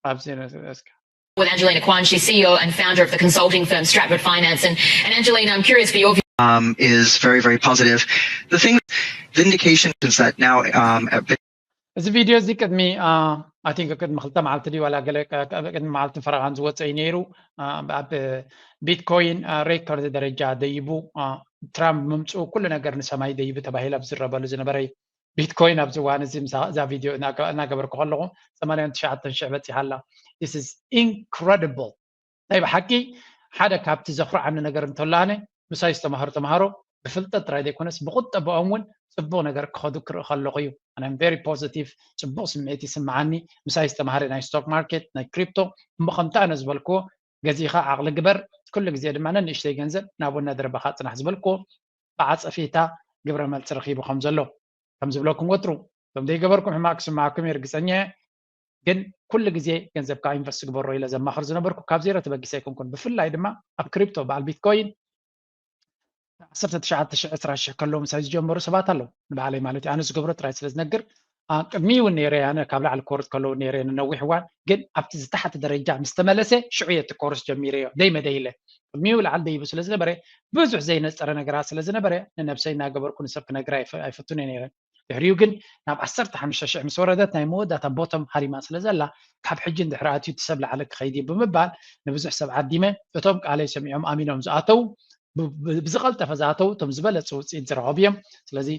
ኣብዚ with Angelina Kwan, she's C E O and founder of the consulting firm Stratford Finance. And, and Angelina, I'm curious for your view. Um, is very, very positive. The thing, the indication is that now um, እዚ ቪድዮ እዚ ቅድሚ I think ቅድሚ ክልተ መዓልቲ ድዩ ዋላ ገለ ቅድሚ መዓልቲ ፈረቓን ዝወፀ እዩ ነይሩ። ኣብ ቢትኮይን ሬኮርድ ደረጃ ደይቡ ትራምፕ ምምፅኡ ኩሉ ነገር ንሰማይ ደይቡ ተባሂሉ ኣብ ዝረበሉ ዝነበረ እዩ። ቢትኮይን ኣብዚ እዋን እዚ እዛ ቪድዮ እናገበርኩ ከለኹ ሰማንያን ትሽዓተን ሽሕ በፂሓ ኣላ። This is incredible። ናይ ብሓቂ ሓደ ካብቲ ዘኹርዓኒ ነገር እንተሎ ኣነ ምሳይ ዝተማሃሩ ተምሃሮ ብፍልጠት ጥራይ ዘይኮነስ ብቁጠባኦም እውን ፅቡቕ ነገር ክኸዱ ክርኢ ከለኹ እዩ። I'm very positive። ፅቡቕ ስምዒት ይስምዓኒ። ምሳይ ዝተማሃረ ናይ ስቶክ ማርኬት ናይ ክሪፕቶ እሞ ከምቲ ኣነ ዝበልክዎ ገዚእኻ ዓቕሊ ግበር፣ ኩሉ ግዜ ድማ ነንእሽተይ ገንዘብ ናብ ወናድረባኻ ፅናሕ ዝበልክዎ ብዓፀፌታ ግብረ መልሲ ረኺቡ ከም ዘሎ ከም ዝብለኩም ወትሩ እቶም ዘይገበርኩም ሕማቅ ክስምዓኩም እየ ርግፀኛ እየ። ግን ኩሉ ግዜ ገንዘብካ ኢንቨስት ግበሮ ኢለ ዘማኽር ዝነበርኩ ካብ ዜሮ ተበጊሰ ኣይኮንኩን። ብፍላይ ድማ ኣብ ክሪፕቶ በዓል ቢትኮይን ዓሰርተ ትሽዓተ ሽሕ ዕስራ ሽሕ ከለዉ ምሳይ ዝጀመሩ ሰባት ኣለዉ። ንባዕለይ ማለት እዩ። ኣነ ዝገብሮ ጥራይ ስለ ዝነግር ቅድሚ እውን ነይረ ኣነ ካብ ላዕሊ ኮርት ከለዉ ነይረ ንነዊሕ እዋን ግን ኣብቲ ዝታሕቲ ደረጃ ምስ ተመለሰ ሽዑ እየ እቲ ኮርስ ጀሚረዮ ደይ መደይ ኢለ ቅድሚኡ ላዕሊ ደይቡ ስለ ዝነበረ ብዙሕ ዘይነፀረ ነገራት ስለ ዝነበረ ንነብሰይ እናገበርኩ ንሰብ ክነግራ ኣይፈቱን እየ ነይረ። ድሕሪኡ ግን ናብ ዓሰርተ ሓሙሽተ ሽሕ ምስ ወረደት ናይ መወዳእታ ቦቶም ሃሪማ ስለ ዘላ ካብ ሕጂ እንድሕር ኣትዩ እቲ ሰብ ላዕሊ ክኸይድ እዩ ብምባል ንብዙሕ ሰብ ዓዲመ እቶም ቃለይ ሰሚዖም ኣሚኖም ዝኣተው ብዝቐልጠፈ ዝኣተው እቶም ዝበለፀ ውፅኢት ዝረኸቡ እዮም። ስለዚ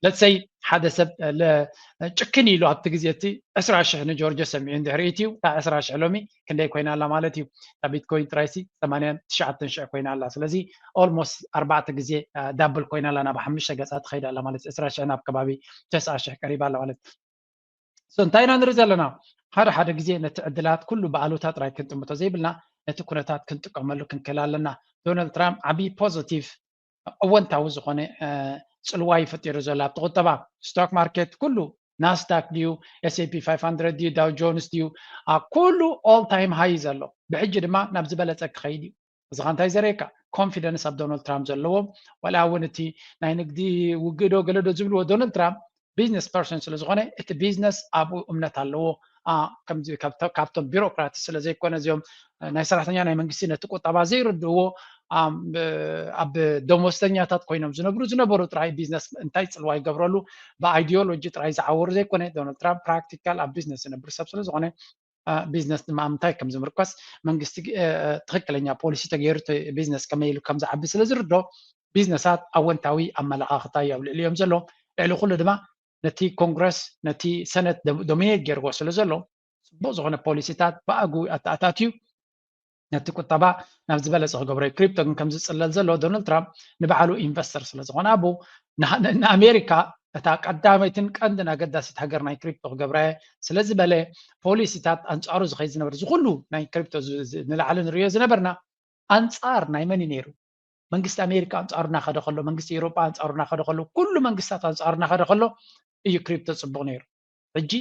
ለትሰይ ሓደ ሰብ ጭክን ኢሉ ኣብቲ ግዜ እቲ ዕስራ ሽሕ ንጆርጆ ሰሚዑ እንድሕር ኢትዩ እታ ዕስራ ሽሕ ሎሚ ክንደይ ኮይና ኣላ ማለት እዩ። እታ ቢትኮይን ጥራይሲ ሰማንያን ትሽዓተን ሽሕ ኮይና ኣላ። ስለዚ ኦልሞስት ኣርባዕተ ግዜ ዳብል ኮይና ኣላ ናብ ሓሙሽተ ገፃ ትኸይድ ኣላ ማለት እዩ። ዕስራ ሽሕ ናብ ከባቢ ተስዓ ሽሕ ቀሪባ ኣላ ማለት እዩ። እንታይ ኢና ንርኢ ዘለና? ሓደ ሓደ ግዜ ነቲ ዕድላት ኩሉ ብኣሉታ ጥራይ ክንጥምቶ ዘይብልና ነቲ ኩነታት ክንጥቀመሉ ክንክእል ኣለና። ዶናልድ ትራምፕ ዓብዪ ፖዘቲቭ ኣወንታዊ ዝኾነ ፅልዋ እዩ ፈጢሩ ዘሎ ኣብቲ ቁጠባ። ስቶክ ማርኬት ኩሉ ናስዳክ ድዩ፣ S and P five hundred ድዩ፣ ዳው ጆንስ ድዩ፣ ኩሉ ኦል ታይም ሃይ ዘሎ። ብሕጂ ድማ ናብ ዝበለፀ ክኸይድ እዩ። እዚ ኸ እንታይ ዘርእየካ? ኮንፊደንስ ኣብ ዶናልድ ትራምፕ ዘለዎም ዋላ እውን እቲ ናይ ንግዲ ውግእ ዶ ገለ ዶ ዝብልዎ ዶናልድ ትራምፕ ቢዝነስ ፐርሰን ስለ ዝኾነ እቲ ቢዝነስ ኣብኡ እምነት ኣለዎ። ከምዚ ካብቶም ቢሮክራት ስለ ዘይኮነ እዚኦም ናይ ሰራሕተኛ ናይ መንግስቲ ነቲ ቁጠባ ዘይርድእዎ ኣብ ደሞዝተኛታት ኮይኖም ዝነብሩ ዝነበሩ ጥራይ ቢዝነስ እንታይ ፅልዋ ይገብረሉ ብኣይዲዮሎጂ ጥራይ ዝዓወሩ ዘይኮነ ዶናልድ ትራምፕ ፕራክቲካል ኣብ ቢዝነስ ዝነብር ሰብ ስለ ዝኾነ ቢዝነስ ድማ ኣብ ምንታይ ከም ዝምርኮስ መንግስቲ ትኽክለኛ ፖሊሲ ተገይሩ ቢዝነስ ከመይ ኢሉ ከም ዝዓቢ ስለ ዝርዶ ቢዝነሳት ኣወንታዊ ኣመለኻኽታ እዩ ኣብ ልዕሊኦም ዘሎ። ልዕሊ ኩሉ ድማ ነቲ ኮንግረስ ነቲ ሰነት ዶሚኔት ገይርዎ ስለ ዘሎ ፅቡቕ ዝኾነ ፖሊሲታት ብኣግኡ ኣተኣታትዩ ነቲ ቁጠባ ናብ ዝበለፀ ክገብሮ እዩ። ክሪፕቶ ግን ከም ዝፅለል ዘሎ ዶናልድ ትራምፕ ንባዕሉ ኢንቨስተር ስለ ዝኾነ ኣብኡ ንኣሜሪካ እታ ቀዳመይትን ቀንድን ኣገዳሲት ሃገር ናይ ክሪፕቶ ክገብራ እየ ስለ ዝበለ ፖሊሲታት ኣንፃሩ ዝኸይድ ዝነበር እዚ ኩሉ ናይ ክሪፕቶ ንላዕሊ ንሪኦ ዝነበርና ኣንፃር ናይ መን እዩ ነይሩ? መንግስቲ ኣሜሪካ ኣንፃሩ እናኸደ ከሎ መንግስቲ ኤውሮጳ ኣንፃሩ እናኸደ ከሎ ኩሉ መንግስታት ኣንፃሩ እናኸደ ከሎ እዩ ክሪፕቶ ፅቡቕ ነይሩ። ሕጂ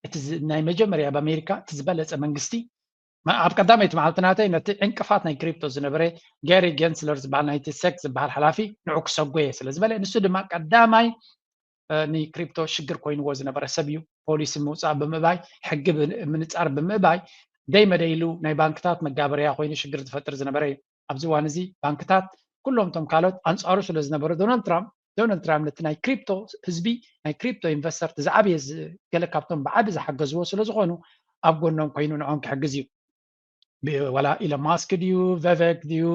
እቲ ናይ መጀመርያ ኣብ ኣሜሪካ እቲ ዝበለፀ መንግስቲ ኣብ ቀዳመይቲ መዓልቲ ናተይ ነቲ ዕንቅፋት ናይ ክሪፕቶ ዝነበረ ጋሪ ጌንስለር ዝበሃል ናይቲ ሴክ ዝበሃል ሓላፊ ንዑ ክሰጎየ ስለ ዝበለ ንሱ ድማ ቀዳማይ ንክሪፕቶ ሽግር ኮይንዎ ዝነበረ ሰብ እዩ። ፖሊሲ ምውፃእ ብምእባይ ሕጊ ምንፃር ብምእባይ ደይ መደይሉ ናይ ባንክታት መጋበርያ ኮይኑ ሽግር ዝፈጥር ዝነበረ እዩ። ኣብዚ እዋን እዚ ባንክታት ኩሎም እቶም ካልኦት ኣንፃሩ ስለ ዝነበሩ ዶናልድ ትራምፕ ዶናልድ ትራምፕ ነቲ ናይ ክሪፕቶ ህዝቢ ናይ ክሪፕቶ ኢንቨስተር ዝዓበየ ገለ ካብቶም ብዓቢ ዝሓገዝዎ ስለ ዝኾኑ ኣብ ጎኖም ኮይኑ ንዖም ክሕግዝ እዩ። ወላ ኢሎን ማስክ ድዩ፣ ቨቨክ ድዩ፣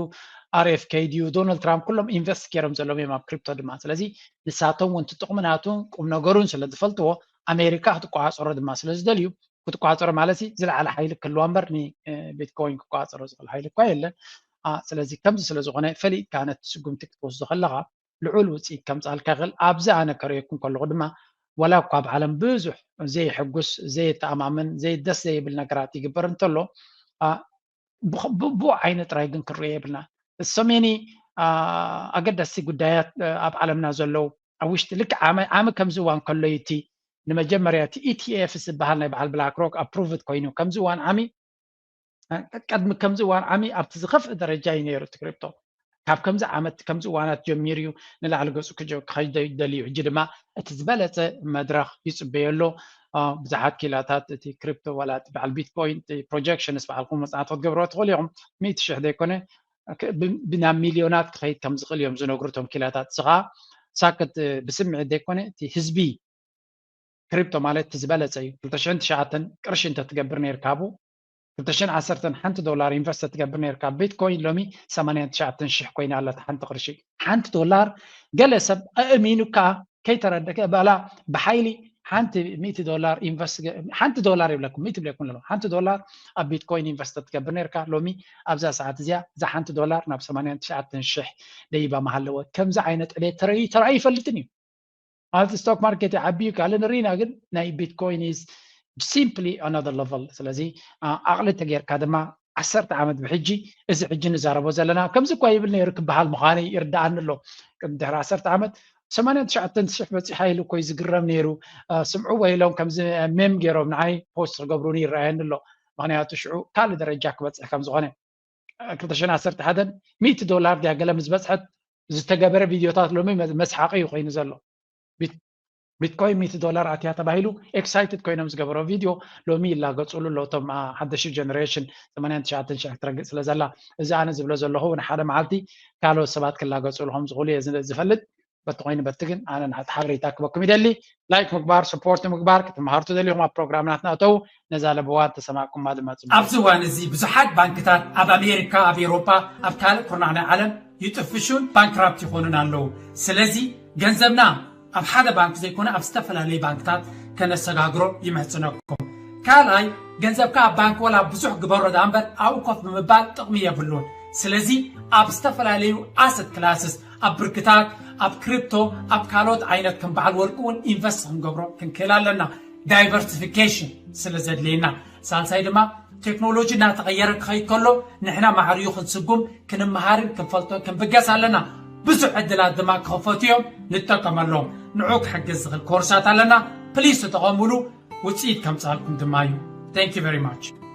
ኣር ኤፍ ኬ ድዩ፣ ዶናልድ ትራምፕ፣ ኩሎም ኢንቨስት ገይሮም ዘለዎም እዮም ኣብ ክሪፕቶ ድማ። ስለዚ ንሳቶም እውን ትጥቕሚ ናቱ ቁም ነገሩን ስለ ዝፈልጥዎ፣ ኣሜሪካ ክትቆፃፀሮ ድማ ስለ ዝደልዩ፣ ክትቆፃፀሮ ማለት ዝለዓለ ሓይሊ ክህልዋ እምበር ንቢትኮይን ክቆፃፀሮ ዝኽእል ሓይሊ እኳ የለን። ስለዚ ከምዚ ስለ ዝኾነ ፈሊጥካ ነቲ ስጉምቲ ክትወስዶ ከለኻ ልዑል ውፅኢት ከምፅኣልካ ይኽእል። ኣብዚ ኣነ ከርእየኩም ከለኹ ድማ ዋላ እኳ ኣብ ዓለም ብዙሕ ዘይሕጉስ፣ ዘይተኣማመን፣ ዘይደስ ዘይብል ነገራት ይግበር እንተሎ፣ ብኡ ዓይነት ጥራይ ግን ክንርእዮ የብልና። ሰሜኒ ኣገደስቲ ጉዳያት ኣብ ዓለምና ዘለዉ ኣብ ውሽጢ ልክዕ ዓመ ዓመ ከምዚ እዋን ከሎ እዩ እቲ ንመጀመርያ እቲ ኢቲኤፍ ዝበሃል ናይ በዓል ብላክ ሮክ ኣፕሩቭድ ኮይኑ ከምዚ እዋን ዓሚ ቀድሚ ከምዚ እዋን ዓሚ ኣብቲ ዝኸፍእ ደረጃ እዩ ነይሩ እቲ ክሪፕቶ። ካብ ከምዚ ዓመት ከምዚ እዋናት ጀሚሩ እዩ ንላዕሊ ገፁ ክኸይድ ደልዩ። ሕጂ ድማ እቲ ዝበለፀ መድረኽ ይፅበዮ ኣሎ። ብዙሓት ኪላታት እቲ ክሪፕቶ ዋላ እቲ በዓል ቢትኮይን እቲ ፕሮጀክሽንስ በዓልኩም መፅናዕቲ ክትገብርዎ ትኽእሉ ኢኹም። ሚእቲ ሽሕ ዘይኮነ ብናብ ሚልዮናት ክኸይድ ከም ዝኽእል እዮም ዝነግሩ እቶም ኪላታት። እዚ ከዓ ሳክት ብስምዒት ዘይኮነ እቲ ህዝቢ ክሪፕቶ ማለት እቲ ዝበለፀ እዩ። ክልተ ሽሕን ትሽዓተን ቅርሺ እንተትገብር ነይርካ ኣብኡ፣ ክልተ ሽሕን ዓሰርተን ሓንቲ ዶላር ኢንቨስት ትገብር ነይርካ ኣብ ቢትኮይን፣ ሎሚ ሰማንያን ትሽዓተን ሽሕ ኮይና ኣላ ሓንቲ ቅርሺ። ሓንቲ ዶላር ገለ ሰብ ኣእሚኑካ ከይተረደከ በላ ብሓይሊ ሓንቲ ሚእቲ ዶላር ኢንቨስት ሓንቲ ዶላር ይብለኩም፣ ሚእቲ ይብለኩም ኣለኹ። ሓንቲ ዶላር ኣብ ቢትኮይን ኢንቨስት ትገብር ነይርካ፣ ሎሚ ኣብዛ ሰዓት እዚኣ እዛ ሓንቲ ዶላር ናብ ሰማንያን ትሽዓተን ሽሕ ደይባ መሃለወት። ከምዚ ዓይነት ዕቤት ተራእዩ ተራእዩ ይፈልጥን እዩ። ማለት ስቶክ ማርኬት ይዓቢ እዩ ካልእ ንርኢና፣ ግን ናይ ቢትኮይን is simply another level። ስለዚ ዓቕሊ ተጌርካ ድማ ዓሰርተ ዓመት ብሕጂ እዚ ሕጂ ንዛረቦ ዘለና ከምዚ እኳ ይብል ነይሩ ክበሃል ምዃኑ ይርድኣኒ ኣሎ። ድሕሪ ዓሰርተ ዓመት ሰማንያን ትሽዓተን ሽሕ በፂሓ ኢሉ እኮ እዩ ዝግረም ነይሩ። ስምዑ ወይ ኢሎም ከምዚ ሜም ገይሮም ንዓይ ፖስት ክገብሩኒ ይረኣየኒ ኣሎ። ምክንያቱ ሽዑ ካልእ ደረጃ ክበፅሕ ከም ዝኾነ። ክልተ ሽሕን ዓሰርተ ሓደን ሚእቲ ዶላር ድያ ገለ ምስ በፅሐት ዝተገበረ ቪድዮታት ሎሚ መስሓቂ እዩ ኮይኑ ዘሎ። ቢትኮይን ሚእቲ ዶላር ኣትያ ተባሂሉ ኤክሳይትድ ኮይኖም ዝገበሮ ቪድዮ ሎሚ ይላገፅሉ ኣሎ። እቶም ሓደሽቲ ጀነሬሽን ሰማንያን ትሽዓተን ሽሕ ትረግፅ ስለ ዘላ፣ እዚ ኣነ ዝብሎ ዘለኹ እውን ሓደ መዓልቲ ካልኦት ሰባት ክላገፅሉ ከም ዝኽእሉ እየ ዝፈልጥ። በቲ ኮይኑ በቲ ግን ኣነ ናዕቲ ሓበሬታ ክበኩም ይደሊ። ላይክ ምግባር፣ ሰፖርት ምግባር፣ ክትመሃሩ ትደልዩኹም ኣብ ፕሮግራም ናትና እተው። ነዛ ለበዋ ተሰማዕኩማ ድማ ፅቡቅ። ኣብዚ እዋን እዚ ብዙሓት ባንክታት ኣብ ኣሜሪካ፣ ኣብ ኤውሮጳ፣ ኣብ ካልእ ኩርናዕ ናይ ዓለም ይጥፍሹን ባንክራፕት ይኾኑን ኣለዉ። ስለዚ ገንዘብና ኣብ ሓደ ባንክ ዘይኮነ ኣብ ዝተፈላለዩ ባንክታት ከነሰጋግሮ ይምሕጽነኩም። ካልኣይ ገንዘብካ ኣብ ባንክ ወላ ብዙሕ ግበሮ ደኣ እምበር ኣብኡ ኮፍ ብምባል ጥቕሚ የብሉን። ስለዚ ኣብ ዝተፈላለዩ ኣሰት ክላስስ ኣብ ብርክታት ኣብ ክሪፕቶ ኣብ ካልኦት ዓይነት ከም በዓል ወርቂ እውን ኢንቨስት ክንገብሮ ክንክእል ኣለና። ዳይቨርሲፊኬሽን ስለ ዘድልየና። ሳልሳይ ድማ ቴክኖሎጂ እናተቐየረ ክኸይድ ከሎ ንሕና ማዕርዩ ክንስጉም ክንመሃርን ክንፈልጦን ክንብገስ ኣለና። ብዙሕ ዕድላት ድማ ክኸፈቱ እዮም፣ ንጠቀመሎም። ንዑ ክሕግዝ ዝኽእል ኮርሳት ኣለና። ፕሊስ ተጠቐሙሉ፣ ውፅኢት ከምፅኣልኩም ድማ እዩ። Thank you very much።